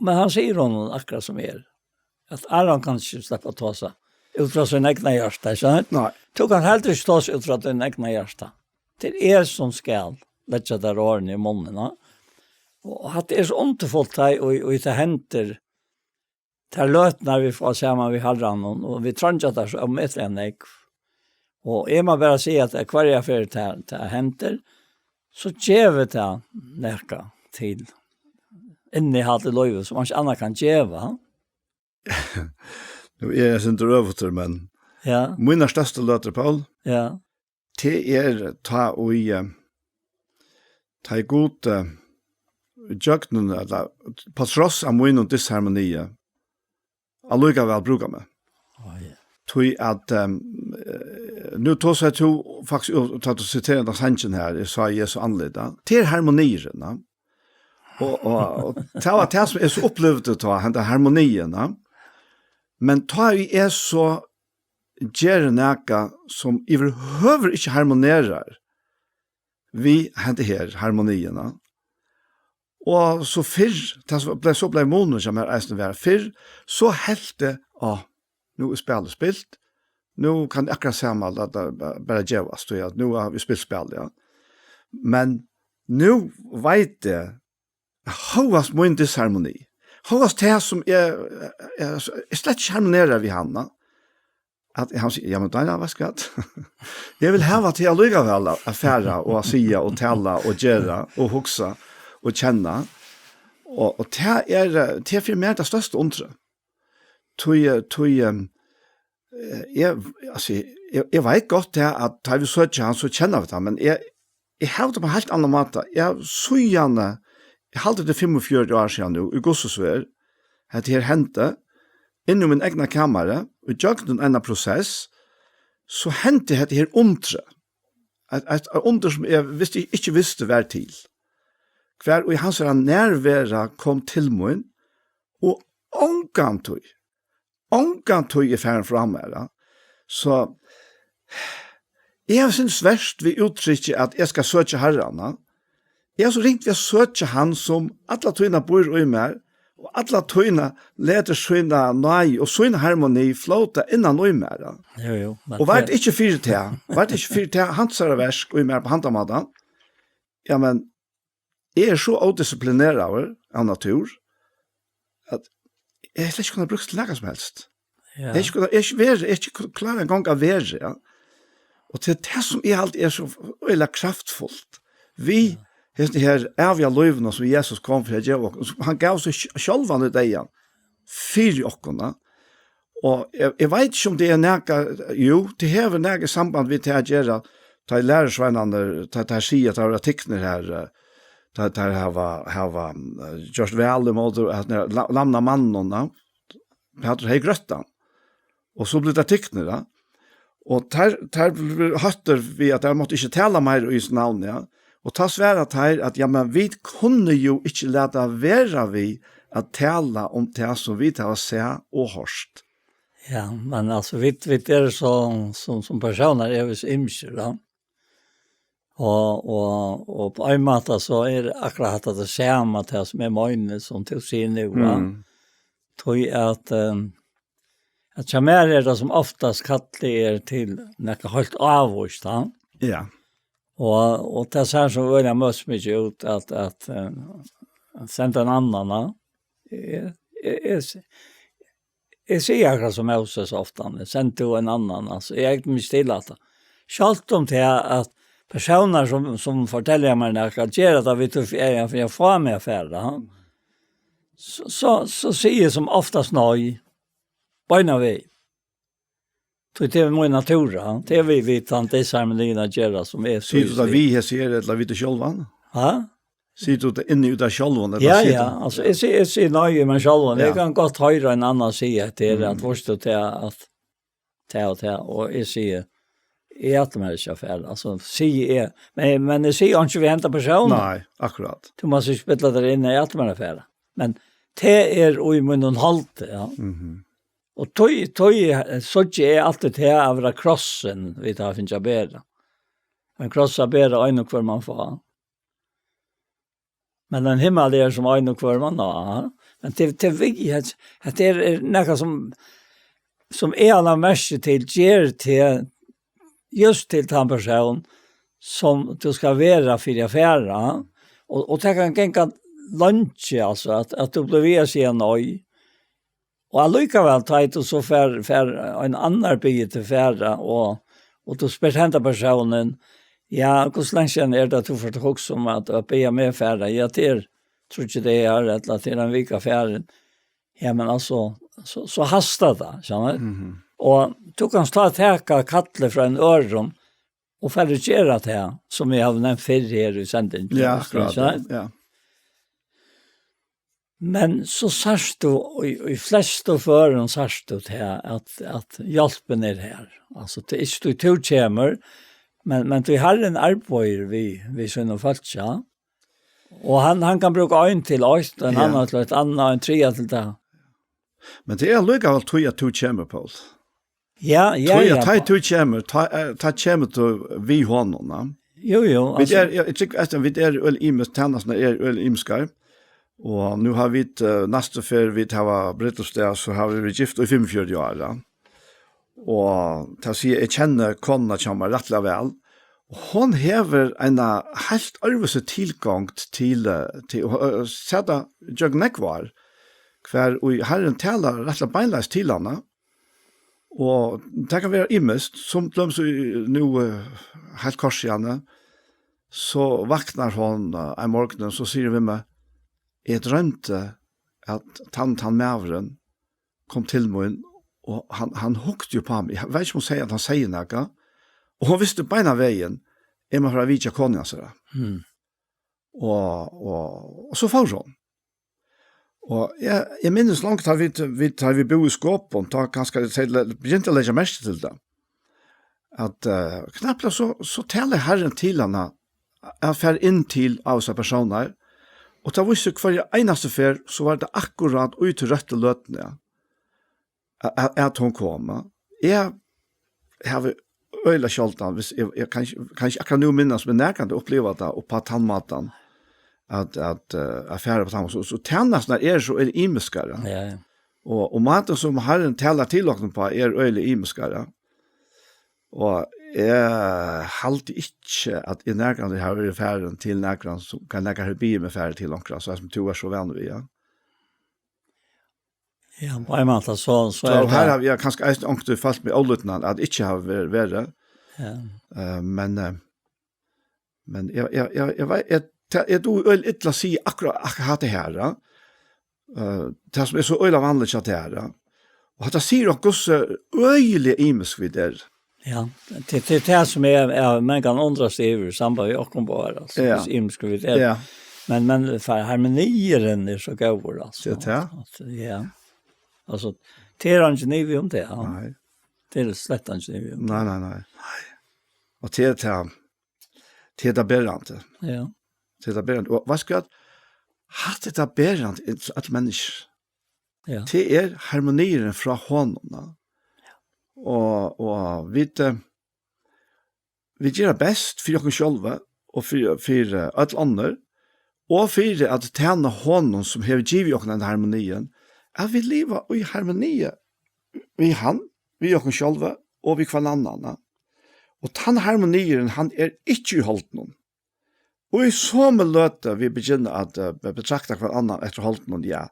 men hann sigur honum akkurát sum er, at Aron kann ikki sleppa at tosa út frá sín egna hjarta, ikki sant? Nei. Tú kanst heldur ikki tosa út frá tín egna hjarta. Tað er eg, sum skal leggja tær orðini í munnin, ja. Og hatta er so undurfult, tá ið, ið, ið tað hendir, tær løturnar vit fáa saman við Harranum, og, og vit treingja tað so ómetaliga nógv. Og eg má bara siga, at hvørja ferð tað, tað hendir, so gevur tað nakað til innihald í lívið, sum einki annað kann geva. Nú er eg eitt sindur øvutur, men ja, mínar størstu løtur, Poul, ja, tað er tá ið, eh, tá ið Gud, eh, gjøgnum, ella, på tross av mínum disharmoni, allíkavæl brúka meg. Á, ja. Tí at, ehm, eh, nú tosaði tú faktiskt, og tá tú siterar henda sangin her, eg sá Jesu andlita. Tað er harmoniurin, ja. Og, og, og tað var tað sum eg so upplivdi tá, henda harmoniin, ja. Men tá ið eg so geri nakað sum yvirhøvur ikki harmonerar við henda her harmoniina, og so fyrr, tað so bleiv, so bleiv munur hjá mær eisini var, fyrr, so helt eg, á, nú er spælið spilt, nú kann eg akkurát sama, lat tað ba-, bara gevast, tí at nú hava vit spilt spælið, ja. Men nú veit eg, hóast mín disharmoni, hóast tað sum eg, eg, eg slett ikki harmoneri við hann, at hann sigur, ja, men Daniel, veitst tú hvat? Eg vil hava teg allíkavæl at, at fara og at siga og tala og gera og hugsa og kenna. Og, og tað er, eh, tað er fyri meg tað størsta undrið. Tí, eh, tí, eh, eg, altso, eg, eg veit gott tað at tá vit søkja hann, so kenna vit hann, men eg, eg havi tað á ein heilt annan máta. Eg havi síðani, eg haldi tað er fimmogfjøruti ár síðan nú, í Gususveg, hetta her hendi, inn í mín egna kamari, og gjøgnum eina prosess, so hendi hetta her undrið. Eitt, eitt, eitt undur sum eg visti, ikki visti var til. Hvar í hansara nærvera kom til mín, og ongantíð, ongantíð er farin frá mær, ja. So, eg havi synst verst við úttrykki, at eg skal søkja Harran, ja. Eg havi so ringt við at søkja hann, sum alla tíðina býr í mær, og alla tíðina letur sína náði og sína harmoni flóta innan í mær, ja. Jú, jú, men Og var tað tað ikki fyri tað, var tað ikki fyri tað hansara verk í mær á handan mátan, ja, men eg eri so ódisiplineraður av natúr, at eg hevði slett ikki kunnað brúkt til nakað sum helst. Ja. Eg hevði ikki kunnað, eg hevði ikki verið, eg hevði ikki kl-, klárað eina gongd at vera, ja. Og til tað sum eg haldi er so øgiliga kraftfult, við Ja. hesum her æviga lívinum sum Jesus kom fyri at geva okkum, sum hann gav seg sj-, sjálvan í deyðan fyri okkum, ja. Og eg, eg veit ikki um tað er nakað, jú, tað hevur nakað samband við tað at gera, tá ið lærisveinarnir, tá, tá siga, tá verða tiknir her, eh, tá, tá hava, hava, eh, gjørt væl ímóti, at la-, lamna manninum, ja. Pætur hevði grøtt hann. Og so blivu teir tiknir, ja. Og teir, teir blivu hóttir við, at teir máttu ikki tala meir í Jesu navni, ja. Og tá svara teir at, ja, men vit kunnu jú ikki lata vera við at tala um tað sum vit hava sæð og hoyrt. Ja, men altso, vit, vit eru so, sum, sum persónar eru vit so ymsir, ja. Og, og, og á ein máta so er akkurát tað sama, tað sum eg meini, sum tú sigur nú, ja. Mm. Tí at, ehm, at hjá mær er tað sum oftast kallið er til nakað heilt ávíst, ja. Ja. Og, og tað sær so øgiliga møsmikið út at, at, eh, at senda ein annan, ja. Eg, eg, eg, eg sigi akkurát sum Moses ofta, send tú ein annan, altso, eg egni meg ikki til hatta. Sjálvt um tað at persónar sum, sum fortelja mær nakað, gera tað við tí, fyri at fáa meg at fara, ja. So, so, so sigi eg sum oftast nei. Beinanvegin. Tí tað er mín natúr, ja. Tað er við, við tann disharmoniin at gera, sum er Sigur tú tað við hesi her, ella við teg sjálvan? Ha? Sigur tú tað inni í tær sjálvan, ella Ja, sigur ja. tú Altso, eg sigi, eg sigi nei í mær sjálvan. Ja. Eg kann gott hoyra ein annan siga at tað er Mm. at veitst tú tað at tað og tað, og eg sigi, eg ætli mær ikki at fara. Altso, sigi eg, men, men eg sigi ikki við henda persón. Nei, akkurát. Tú mást ikki spilla tær inn, eg ætli mær at fara. Men tað er í mínum haldi, ja. Mhm. Og tí, tí, eh, síggi eg altíð tað at vera krossin, vit hava fingið at bera. Ein kross at bera, ein og hvør man fá. Men ein himmal er sum ein og hvør man á. Men til, til við, at, at tað er, er nakað sum, sum eg ala merki til, ger til, just til tann persón, sum tú skal vera fyri at fara. Og, og tað kann ganga leingi, altso, at, at tú blívur við at siga nei. Og allíkavæl, tá ið tú so fær, fær ein annar biðið til fara, og, og tú spyrt henda persónin, ja, hvussu langt síðan er tað, tú fórt at hugsa um at, at biðja meg fara? Ja, tað er tríggir dagar, ella tað er ein vika farin. Ja, men altso, so, so hastar tað, skilur tú? Mhm. Og tú kanst tá taka kallið frá einum øðrum, og fara at gera tað, sum eg havi nevnt fyrr her í sendingini, Ja, skilur tú, akkurát, skilur tú? ja. Men so sært tú, í, í flestu førum sært tú til at, at hjálpin er her. Altso, tað er ikki tí tú kemur, men, men tí Harrin arbeiðir við, við sínum fólki, ja. Og hann, hann kann brúka ein til eitt, ein Ja. annan til eitt annað, ein triðja til tað. Men tað er allíkavæl tí at tú kemur, Poul. Ja, ja, Tí ja. at tá tú kemur, tá, eh, tá kemur tú við honum, ja. Jú, jú, Vit altso er, eg, eg tykki, at vit er øll ymisk, tænasturnar er øll ymiskar. Og nú hava vit, eh, næstu ferð vit hava brúdleypsdag, so hava vit verið gift í fimmogfjøruti ár, ja. Og tað sigur, eg kenni konuna hjá mær rættiliga væl. Og hon hevur eina heilt øðrvísi tilgongd til, eh, til, og, eh, sæð tað gjøgnum nógv ár, hvar í Harrin talar rættiliga beinleiðis til hana. Og tað kann vera ymiskt, sum til dømis í, nú, eh, heilt kort síðani, so vaknar hon, eh, ein morgun, so sigur hon við meg, eg droymdi, at tann, tann maðurin kom til mín, og hann, hann hugdi upp á meg. Eg veit ikki, um hon segði, at hann segði nakað. Og hon visti beinan vegin, eg má fara at vitja konu hansara. Mm. Og, og, og so fór hon. Og eg, eg minnist langt, tá vit, vit, tá vit búðu í Skopun, tá kanska tey le-, begyntu at leggja merki til tað. At, eh, knappliga so, so talaði Harrin til hana at fara inn til Ása persónar, og tað vísti seg hvørja einastu ferð, so var tað akkurát í tí røttu løtuni, ja, at, at, at hon kom. Eg havi øgiliga sjáldan, hvis eg, eg kann ikki, kann ikki akkurát nú minnast, men nakrantíð uppliva tað upp á tann mátan, at, at, eh, at fara upp á tann, so, so tænasturnar eru so, eru ymiskar, ja. Ja, ja. Og, og mátin sum Harrin talar til okkum uppá er øgiliga ymiskar, ja. Og eg haldi ikki, at eg nakrantíð havi verið farin til nakran, sum, kann nakar hevur biðið meg fara til onkran, so sum tú ert so vanur við, ja. Ja, á ein máta, so, so So er her tað havi eg kanska eisini onkuntíð følt meg ólítnan, at ikki hava verið, verið. Ja. Eh, men, eh, men eg, eg, eg, eg veit, eg, tað, eg dugi øgiliga illa at siga akkurát, akkurát hatta her, ja. Eh, tað sum er so øgiliga vanligt hjá tær, ja. Og hatta sigur okkum, hvussu øgiliga ymisk vit eru. Ja, tað, tað er tað sum eg, eg, man kann undrast yvir í samband við okkum báðar, altso, Ja. hvussu ymisk vit eru. Ja. Men, men for harmoniurin er so góður, altso. Tað er tað. At, ja. Altso, tað er eingin ivi um tað, ja. Nei. Tað er slett eingin ivi um Nei, nei, nei. Nei. Og tað er tað, tað er tað berandi. Ja. Tað er tað berandi. Og veitst tú hvat? Hatta er tað berandi til øll menniskju. Ja. Tað er harmoniurin frá honum, ja. Og, og vit, eh, vit gera best fyri okkum sjálva og fyri, fyri, eh, øll onnur, og fyri at tæna honum, sum hevur givið okkum henda harmoniin, at vit liva í harmoni við hann, við okkum sjálva og við hvønn annan, ja. Og tann harmoniurin, hann er ikki í holdinum. Og í somu løtu vit begynna at, eh, be-, betrakta hvønn annan eftir holdinum, ja,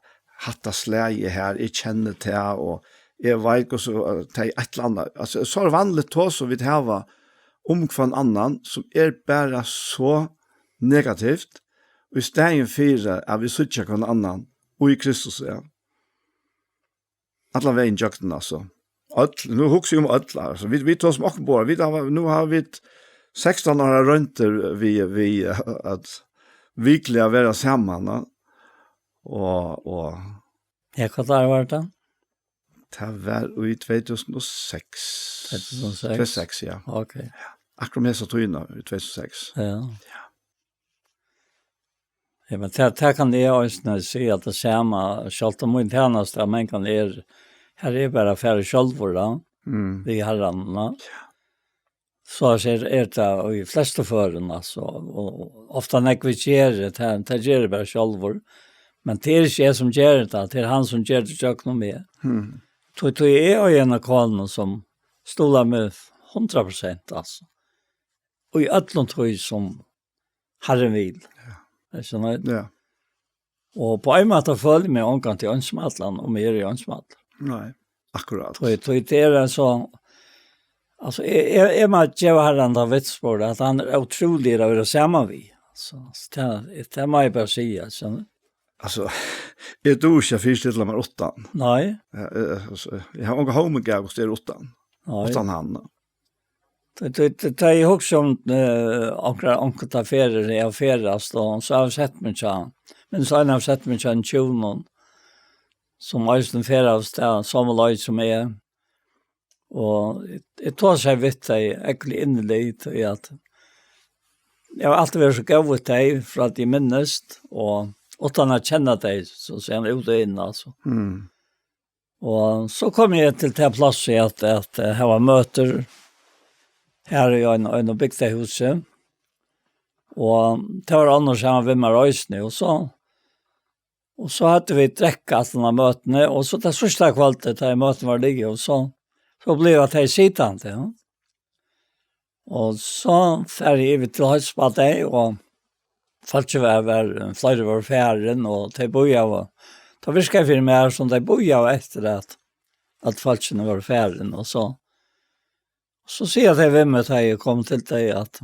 hatta slagið her, eg kenni tað, og eg veit hvussu, eh, tað er eitt ella annað. Altso, so er vanligt tað sum vit hava um hvønn annan, sum er bara so negativt, og í staðin fyri at vit síggja hvønn annan í Kristus, ja. Allan vegin gjøgnum, altso. Øll, nú hugsi eg um øll, altso. Vit, vit tosa um okkum báðar. Vit hava, nú hava vit sekstan ára royndir við, við, eh, at virkliga vera saman, ja. Og, og Ja, hvat ár var tað? Tað var í tvey túsund og seks. Tvey túsund og seks? Tvey túsund og seks, ja. Ok. Akkurát um hesa tíðina í tvey túsund og seks. Ja. Ja. Ja, men tað, tað kann eg eisini siga, at tað sama, sjálvt um mín tænasta, men kann er, her er bara at fara sjálvur, da, Mm. við Harranum, da. Ja. So er, er tað í flestu førum, altso, og, og ofta nógv vit gera, tað, tað geri eg bara sjálvur. Men tað er ikki eg sum geri tað, tað er hann sum ger tað gjøgnum meg. Mm. Tí, tí eg eigi eina konu sum stuðlar meg hundrað prosent, altso. Og í øllum tí sum Harrin vil. Ja. Ert tú nøgd? Ja. Og á ein máta føli eg meg ongantíð einsamallan, um eg eri einsamallur. Nei, akkurát. Tí, tí tað er ein so, altso, eg, eg, eg má geva Harranum tann vitnisburð, at hann er ótrúligur at vera saman við. Altso, so tað, tað má eg bara siga, so. Altso, eg dugi ikki at fyristilla mær uttan. Nei. Ja, eh, altso, eg havi onga hóming av, hvussu tað er uttan. Nei. Uttan hann. Tá, tá, tá, tá eg hugsi um, eh, onkra, onkra ta ferðir eg havi ferðast, og so havi eg sett meg hjá, men so havi eg sett meg hjá ein hjún, sum eisini ferðast tað somu leið sum eg. Og eg, eg tosaði við tey ógvuliga inniliga, tí at eg havi altíð verið so góð við tey, frá at eg minnist, og uttan at kenna tey, so siga eg út og inn, altso. Mm. Og so kom eg til tað plássið at, at, eh, hava møtir her í ein, einum bygdarhúsi. Og tað var annars saman við mær eisini, og so, og so høvdu vit drekka aftan á møtini, og so tað síðsta kvøldið, tá møtini var liðug, og so, so blivu tey sitandi, ja. Og so fari eg yvir til hoys við tey, og fólkið var, var, fleiri vóru farin, og tey bíðaðu. Tað virkaði fyri mær, sum tey bíðaðu eftir at, at fólkini vóru farin, og so, so siga tey við meg, tá eg kom til tey, at,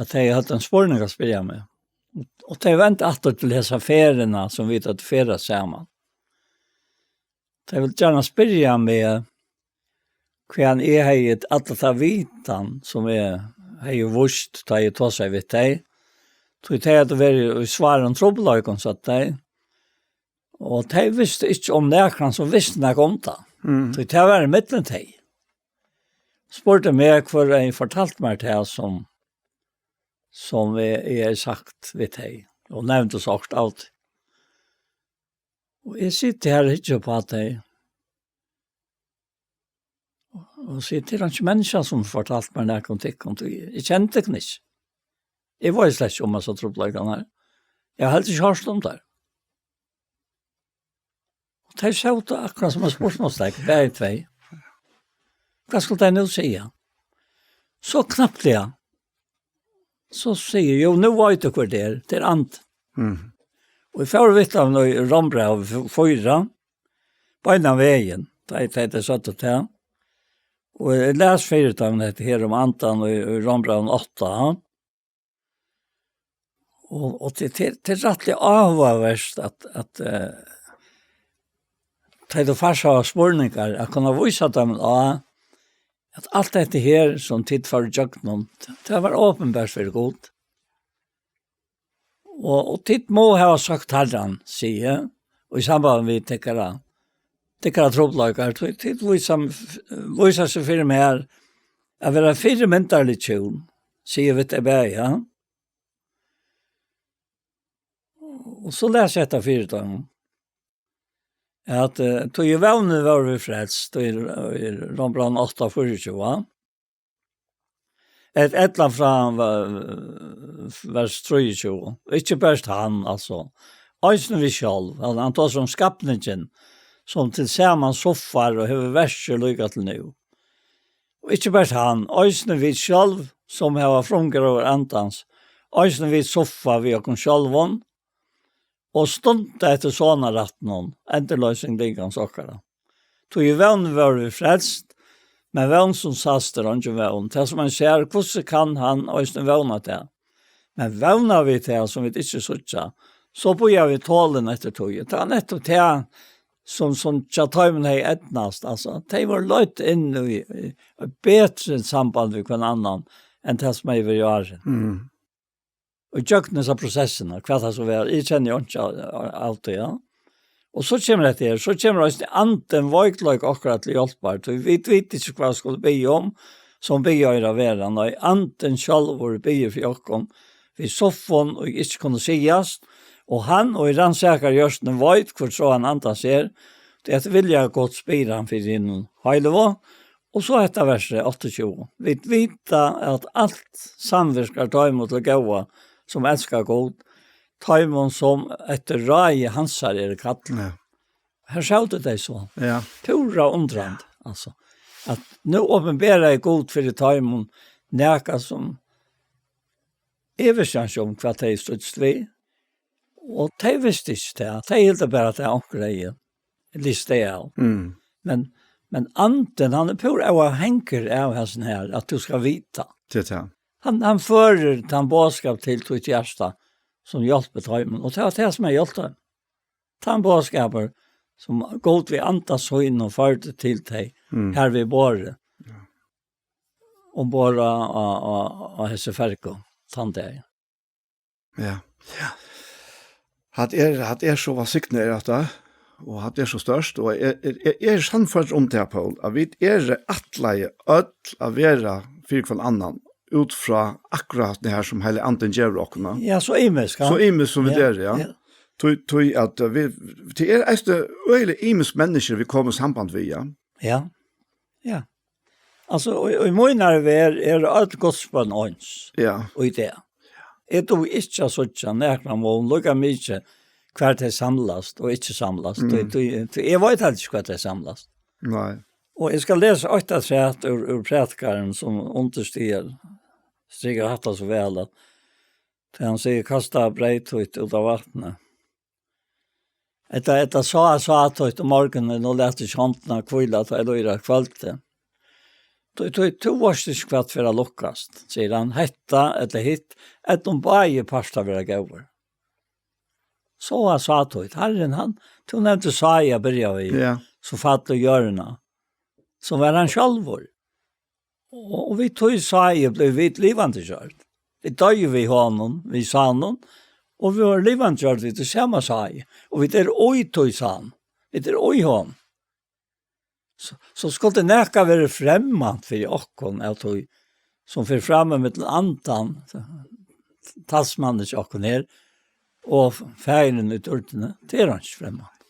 at tey høvdu ein spurning at spyrja meg. Og tey vendu aftur til hesa ferðina, sum vit høvdu ferðast saman. Tey vildu gjarna spyrja meg, hvaðani eg hevði alla ta vitan, sum eg hevði víst, tá eg tosaði við tey. Tí tey høvdu verið í svárum trupulleikum, søgdu tey. Og tey vistu ikki um nakran, sum visti nakað um tað. Mm. Tí tað var ímillum tey. Spurdu meg, hvør hevði fortalt mær tað, sum, sum eg, eg hevði sagt við tey, og nevndu so okkurt av tí. Og eg siti her og hyggi upp á tey. Og sigi, tað er ikki menniskja, sum fortalt mær nakað um tykkum, tí eg kenni tykkum ikki. Eg veit slett ikki um hesar trupulleikarnar her. Eg havi heldur ikki hoyrt um tær. Og tey sótu akkurát sum eitt spurningarsteik, bæði tvey. Hvat skulu tey nú siga? So knappliga, so sigi eg, jú, nú veit eg, hvør tað er. Tað er Andin. Mm. Og eg fór við teimum í Rómbræv f-, fýra, beinan vegin, tá eg, tá eg søgdi tað. Og eg las fyri teimum hetta her um Andan í, í Rómbrævinum átta, ha? Og, og tað, tað, tað er rættiliga áhugavert at, at, eh, tá tú fært so spurningar, at kunna vísa teimum á, at alt hetta her, sum tit fóru ígjøgnum, tað var opinbert fyri Gud. Og, og tit má hava søkt Harran, sigi eg, og í samband við tykkara, tykkara trupulleikar, tí tit vísa, vísa seg fyri mær at vera fyrimyndarligt hjún, sigi eg við tey bæði, ja. Og so les eg hetta fyri teimum. At, eh, tí í vónini vóru vit frelst, í, í Rómbrævinum átta fýraogtjúgu, et-, ella frá, eh, vers trýogtjúgu. Ikki bert hann, altso. Eisini vit sjálv. Hann, hann tosar um skapningin, sum til saman suffar og hevur verkir líka til nú. Og ikki bert hann, eisini vit sjálv, sum hava frumgróður Andans, eisini vit suffa við okkum sjálvum, og stunda eftir sonarættinum, endurloysing lykans okkara. Tí í vón vóru vit frelst, men vón sum sæst er eingin vón. Tað sum ein sær, hvussu kann hann eisini vóna tað? Men vóna vit tað, sum vit ikki síggja, so bíða vit tolin eftir tí. Og tað er nettupp tað, sum, sum hjá teimum hevði eydnast. Altso, tey vóru leidd inn í, í, í betri samband við hvønn annan, enn tað sum hevði verið áðrenn. Mm. Og gjøgnum hesa prosessina, hvat tað so var, eg kenni jo ikki av, av, av tí, ja. Og so kemur hetta her, so kemur eisini Andin veikleika okkara til hjálpar, tí vit vita ikki, hvat vit skulu biðja um, sum biðja eiga at vera. Nei, Andin sjálvur biður fyri okkum, við suffum, ið ikki kunnu sigast, og hann, ið rannsakar hjørtuni, veit, hvør tráan Andans er, tí at vilja Guds spyr hann fyri hinum heilagu. Og so hetta versið, áttaogtjúgu. Vit vita, at alt samvirkar teimum til góða, sum elska Gud, teimum, sum eftir ráði hansara eru kallað. Ja. Her sótu tey so. Ja. Púra undrandi, altso. At nú opinberaði Gud fyri teimum nakað, sum eg visti ikki um, hvat tey stríddust við. Og tey vistu ikki tað. Tey hildu bara, at tað onkur hevði listað av. Mm. Men, men Andin, hann er púra óavhangin av hasum her, at tú skal vita. Tað er tað. Hann, hann førir tann boðskap til títt hjarta, sum hjálpir teimum. Og tað var tað, sum hevði hjálpt teimum. Tann boðskapur, sum Gud við Anda sínum førdi til tey, mm, her við borðið. Ja. umborð á, á, á, á hesi ferju, tann dagin. Ja. Ja. Hatta er, hatta er so vælsignað, er hatta, og hatta er so stórt, og eg, eg, eg, eg eri sannførdur um tað, Poul, at vit eru ætlaði øll at vera fyri hvønn annan, út frá akkurát tað her, sum Heilagi Andin gevur okkum, ja. Ja, so ymisk, ja. So ymisk sum vit Ja, eru, ja. ja. Tí, tí at, eh, vit, tað er eisini øgiliga ymisk menniskju, vit koma í samband við, ja. Ja. Ja. Altso, og, og í mínari verð eru øll Guds børn eins. Ja. Og í dag. Eg dugi ikki at síggja nakran mun, líka mikið hvar tey samlast og ikki samlast. Mm. Tí, tí, tí eg veit heldur ikki hvar tey samlast. Nei. Og eg skal lesa eitt afturat úr, úr Prædikaran, sum undirstrikar, strikar hatta so væl, at tá hann sigur: "Kasta breyt títt út á vatnið." Ella, ella sá, sá títt um morgunin og lat ikki hondina hvíla, tá ið líður á kvøldið. Tí, tí, tú veitst ikki, hvat fer at lukkast, sigur hann. Hetta ella hitt, ella um báðir partar verða góðir. Sá, sá títt. Harrin, hann, tú nevndi sáið at byrja við, Ja. sum fall í jørðina. Sum var hann sjálvur. Og, og við tí sáið blivu vit livandi gjørd. Vit doyðu við honum, við sáðnum, og vit vóru livandi gjørd við tí sama sáið. Og vit eru í tí sáðnum. Vit eru í honum. So, so skuldi nakað verið fremmant fyri okkum av tí, sum fer fram millum andan, talsmannin hjá okkum her, og faðirin í dýrdini, tað er einki fremmant.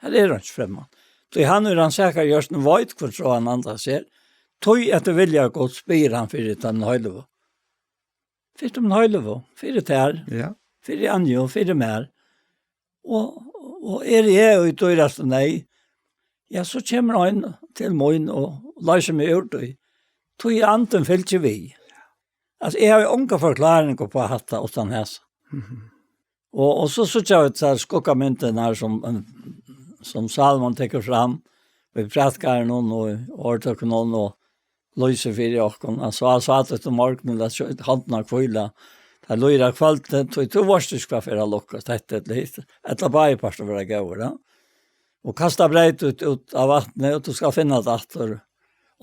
Her er einki fremmant. Tí hann, ið rannsakar hjørtuni, veit, hvørtrá hann andar sær. Tí eftir vilja Guds biður hann fyri teimum heiligu. Fyri teimum heiligu, fyri tær, Ja. fyri Anju, fyri mær. Og, og eri eg í dýrastu neyð, ja, so kemur ein til mín og loysir meg úr tí. Tí andin fylgir við. Altso, eg havi onga forklaring upp á hatta uttan hesa. Mhm. Og, og so síggja vit hesar skuggamyndirnar sum, sum Salomon tekur fram við Prædikaranum og í Orðtøkunum og lýsir fyri okkum. Hann sá, sá títt um morgunin, lat ikki hondina hvíla, tá ið líður á kvøldið, tí tú veitst ikki, hvat fer at lukkast, hetta ella hitt, ella báðir partar verða góðir, ja. Og kasta breyt út, út á vatnið, og tú skalt finna tað aftur,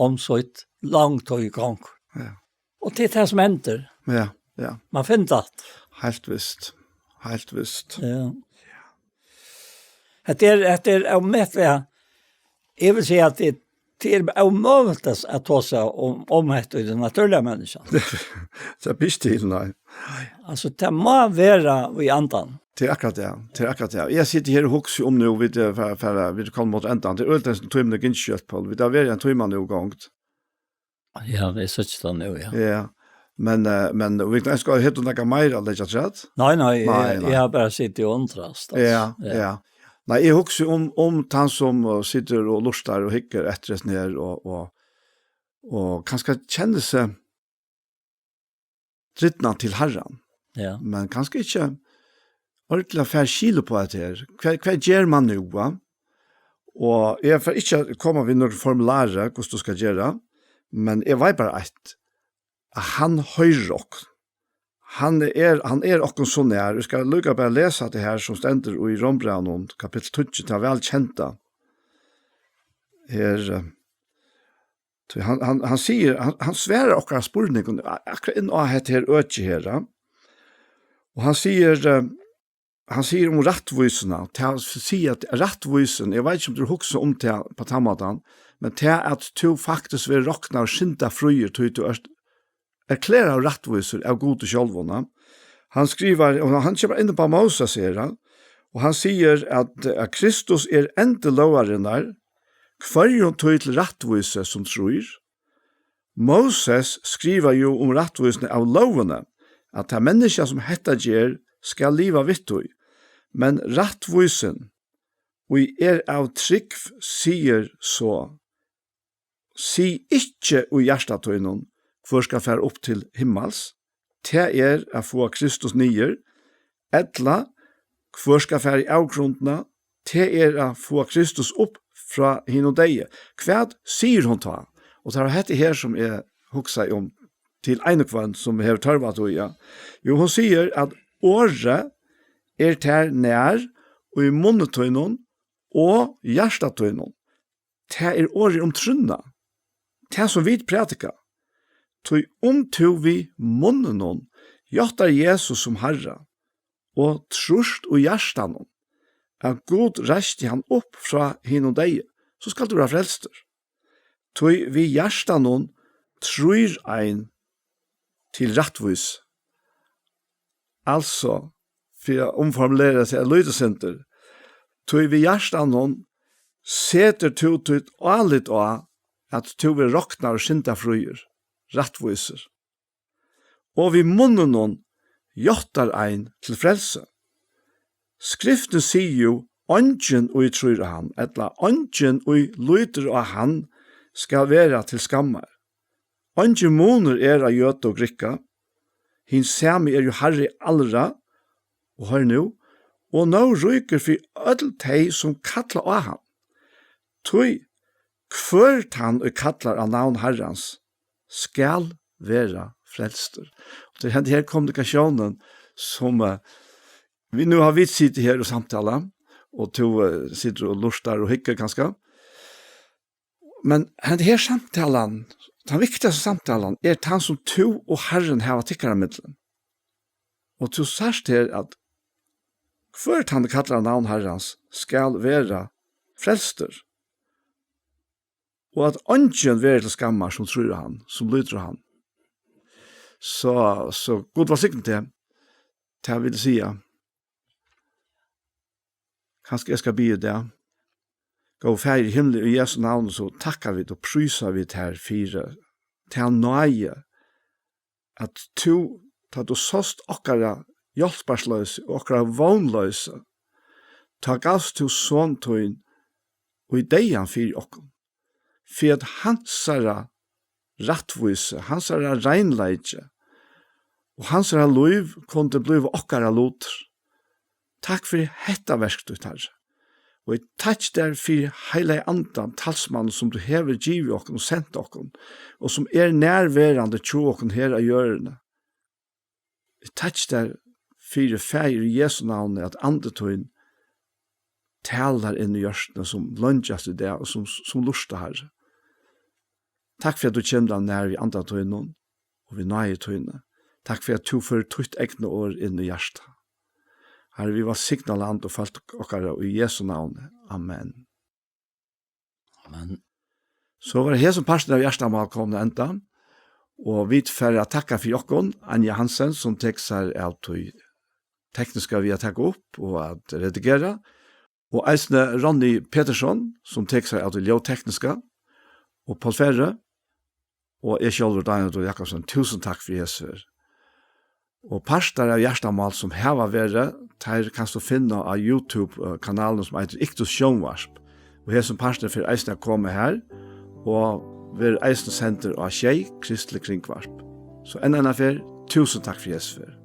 um so langt tað gongur. Ja. Og tað er tað sum hendir. Ja, ja. Man finnur tað. Heilt vist. Heilt vist. Ja. Hetta er, hetta er ómetaliga, eg vil siga at tað, tað er ómøguligt at, at tosa um, um hetta í tí natúrliga menniskjanum. Tað ber ikki til, nei. Altso, tað má vera í andanum. Tað er akkurát tað. Tað er akkurát tað. Eg siti her og hugsi um nú, vit eru fer, fer, vit eru komin móti endan. Tað er øgiliga, tímin er gingin skjótt, Poul. Vit hava verið ein tíma nú í gongd. Ja, eg síggi tað nú, ja. Ja. Men, eh, men vit kunnu, skal, hevur tú nakað meira at leggja afturat? Nei, nei, eg, Nei, nei. eg havi bara sitið og undrast, altso. Ja, Ja. ja. Nei, eg hugsi um, um tann sum, eh, situr og lurtar og hyggur eftir hesum her og, og, og kanska kennir seg drivnan til Harran. Ja. Men kanska ikki ordiliga fær skil upp á hetta her. Hvat, hvat ger man nú, va? Og eg fer ikki at koma við nøkrum formulari, hvussu tú skal gera, men eg veit bara eitt, at hann hoyrir okkum. Hann er, hann er okkum so nær. Eg skal líka bara lesa tað her sum stendur í Rómbrævinum, kapittul tíggju, tað væl kenda. Her, eh, tí hann, hann, hann sigur, hann, hann svarar okkara spurningum a-, akkurát inn á hetta her økið her, ja. Og hann sigur, eh, hann sigur um rættvísina, tað at siga at rættvísin, eg veit ikki um tú hugsar um tað á tann mátan, men tað at tú faktiskt verður roknaður syndafríur, tí tú ert erklæraður rættvísur av Gudi sjálvum, ja. Hann skrivar, og hann kemur inn á Moses her, ja, og hann sigur at, at Kristus er endi lógarinnar, hvørjum tí til rættvísi sum trýr. Moses skrivar jú um rættvísina av lógini, at tað menniskja sum hetta ger, skal liva við tí. Men rættvísin, ið er av trúgv, sigur so: Sig ikki í hjarta tínum: Hvør skal fara upp til himmals? Tað er at fáa Kristus niður, ella: Hvør skal fara í avgrundina? Tað er at fáa Kristus upp frá hinum deyðu. Hvat sigur hon tá? Og tað er hetta her, sum eg hugsaði um til ein og hvønn, sum hevur tørv á tí, ja. Jú, hon sigur at orðið er tær nær í munni tínum og hjarta tínum. Tað er orðið um trúnna. Tað, sum vit prædika. Tí um tú við munninum játtar Jesus sum Harra, og trýrt í hjartanum, at Gud reisti hann upp frá hinum deyðu, so skalt tú vera frelstur. Tí við hjartanum trýr ein til rættvísi. Altso, fyri at umformulera seg eitt lítið sindur, tí við hjartanum setur tú títt álit á, at tú verður roknaður syndafríur, rættvísur. Og við munninum játtar ein til frelsi. Skriftin sigur jú, eingin, ið trýr á hann, ella eingin, ið lítur á hann, skal vera til skammar. Eingin munur er á jøda og grikka, hin sami er jú Harri allra, og hoyr nú, og nóg ríkur fyri øll tey, sum kalla á hann. Tí hvør tann, ið kallar á navn Harrans, skal vera frelstur. Og til henda her kommunikasjonen, sum, eh, vit nú hava vit sitið her og samtalað, og tú, eh, situr og lurtar og hyggur kanska. Men henda her samtalan, tann viktigasta samtalan, er tann, sum tú og Harrin hava tykkara millum. Og tú sært her, at hvør tann, ið kallar á navn Harrans, skal vera frelstur. Og at eingin verður til skammar, sum trýr á hann, sum lítur á hann. So, so Gud vælsigni teg, tað vil siga. Kanska eg skal biðja í dag. Góði Faðir í himli, í Jesu navni, so takka vit og prísa vit tær fyri ta náði, at tú, tá tú sást okkara hjálparloysi og okkara vónloysi, tá gavst tú son tín í deyðan fyri okkum, fyri at hansara rættvísi, hansara reinleiki og hansara lív kundi blíva okkara lutur. Takk fyri hetta verk títt, Harri. Og eg takki tær fyri Heilaga Andan, talsmann, sum tú hevur givið okkum og sent okkum, og sum er nærverandi hjá okkum her á jørðini. Eg takki tær fyri, Faðir, í Jesu navni, at Andi tín talar inn í hjørtuni, sum leingjast í dag og sum, sum lurta, Harri. Takk fyri, at tú kemur teimum nær við Anda tínum og við náði tíni. Takk fyri, at tú førir títt egna orð inn í hjartað. Harri, vit vælsigna land og fólk okkara í Jesu navni. Amen. Amen. So var hesin parturin av Hjartamál komin at enda, og vit fara at takka fyri okkum, Anja Hansen, sum tekur sær av tí tekniska við at taka upp og at redigera, og eisini Ronny Petersson, sum tekur sær av tí ljóðtekniska, og Poul Ferre, og eg sjálvur, Daniel Dór Jakobsen. Túsund takk fyri hesa ferð. Og partar av Hjartamál, sum hava verið, teir kanst tú finna á YouTube-, eh, kanalinum, sum eitur Iktus Sjónvarp. Og hesin parturin fer eisini at koma har, og verður eisini sendur á Sjey, Kristelig Kringvarp. So enn eina ferð, túsund takk fyri hesa ferð.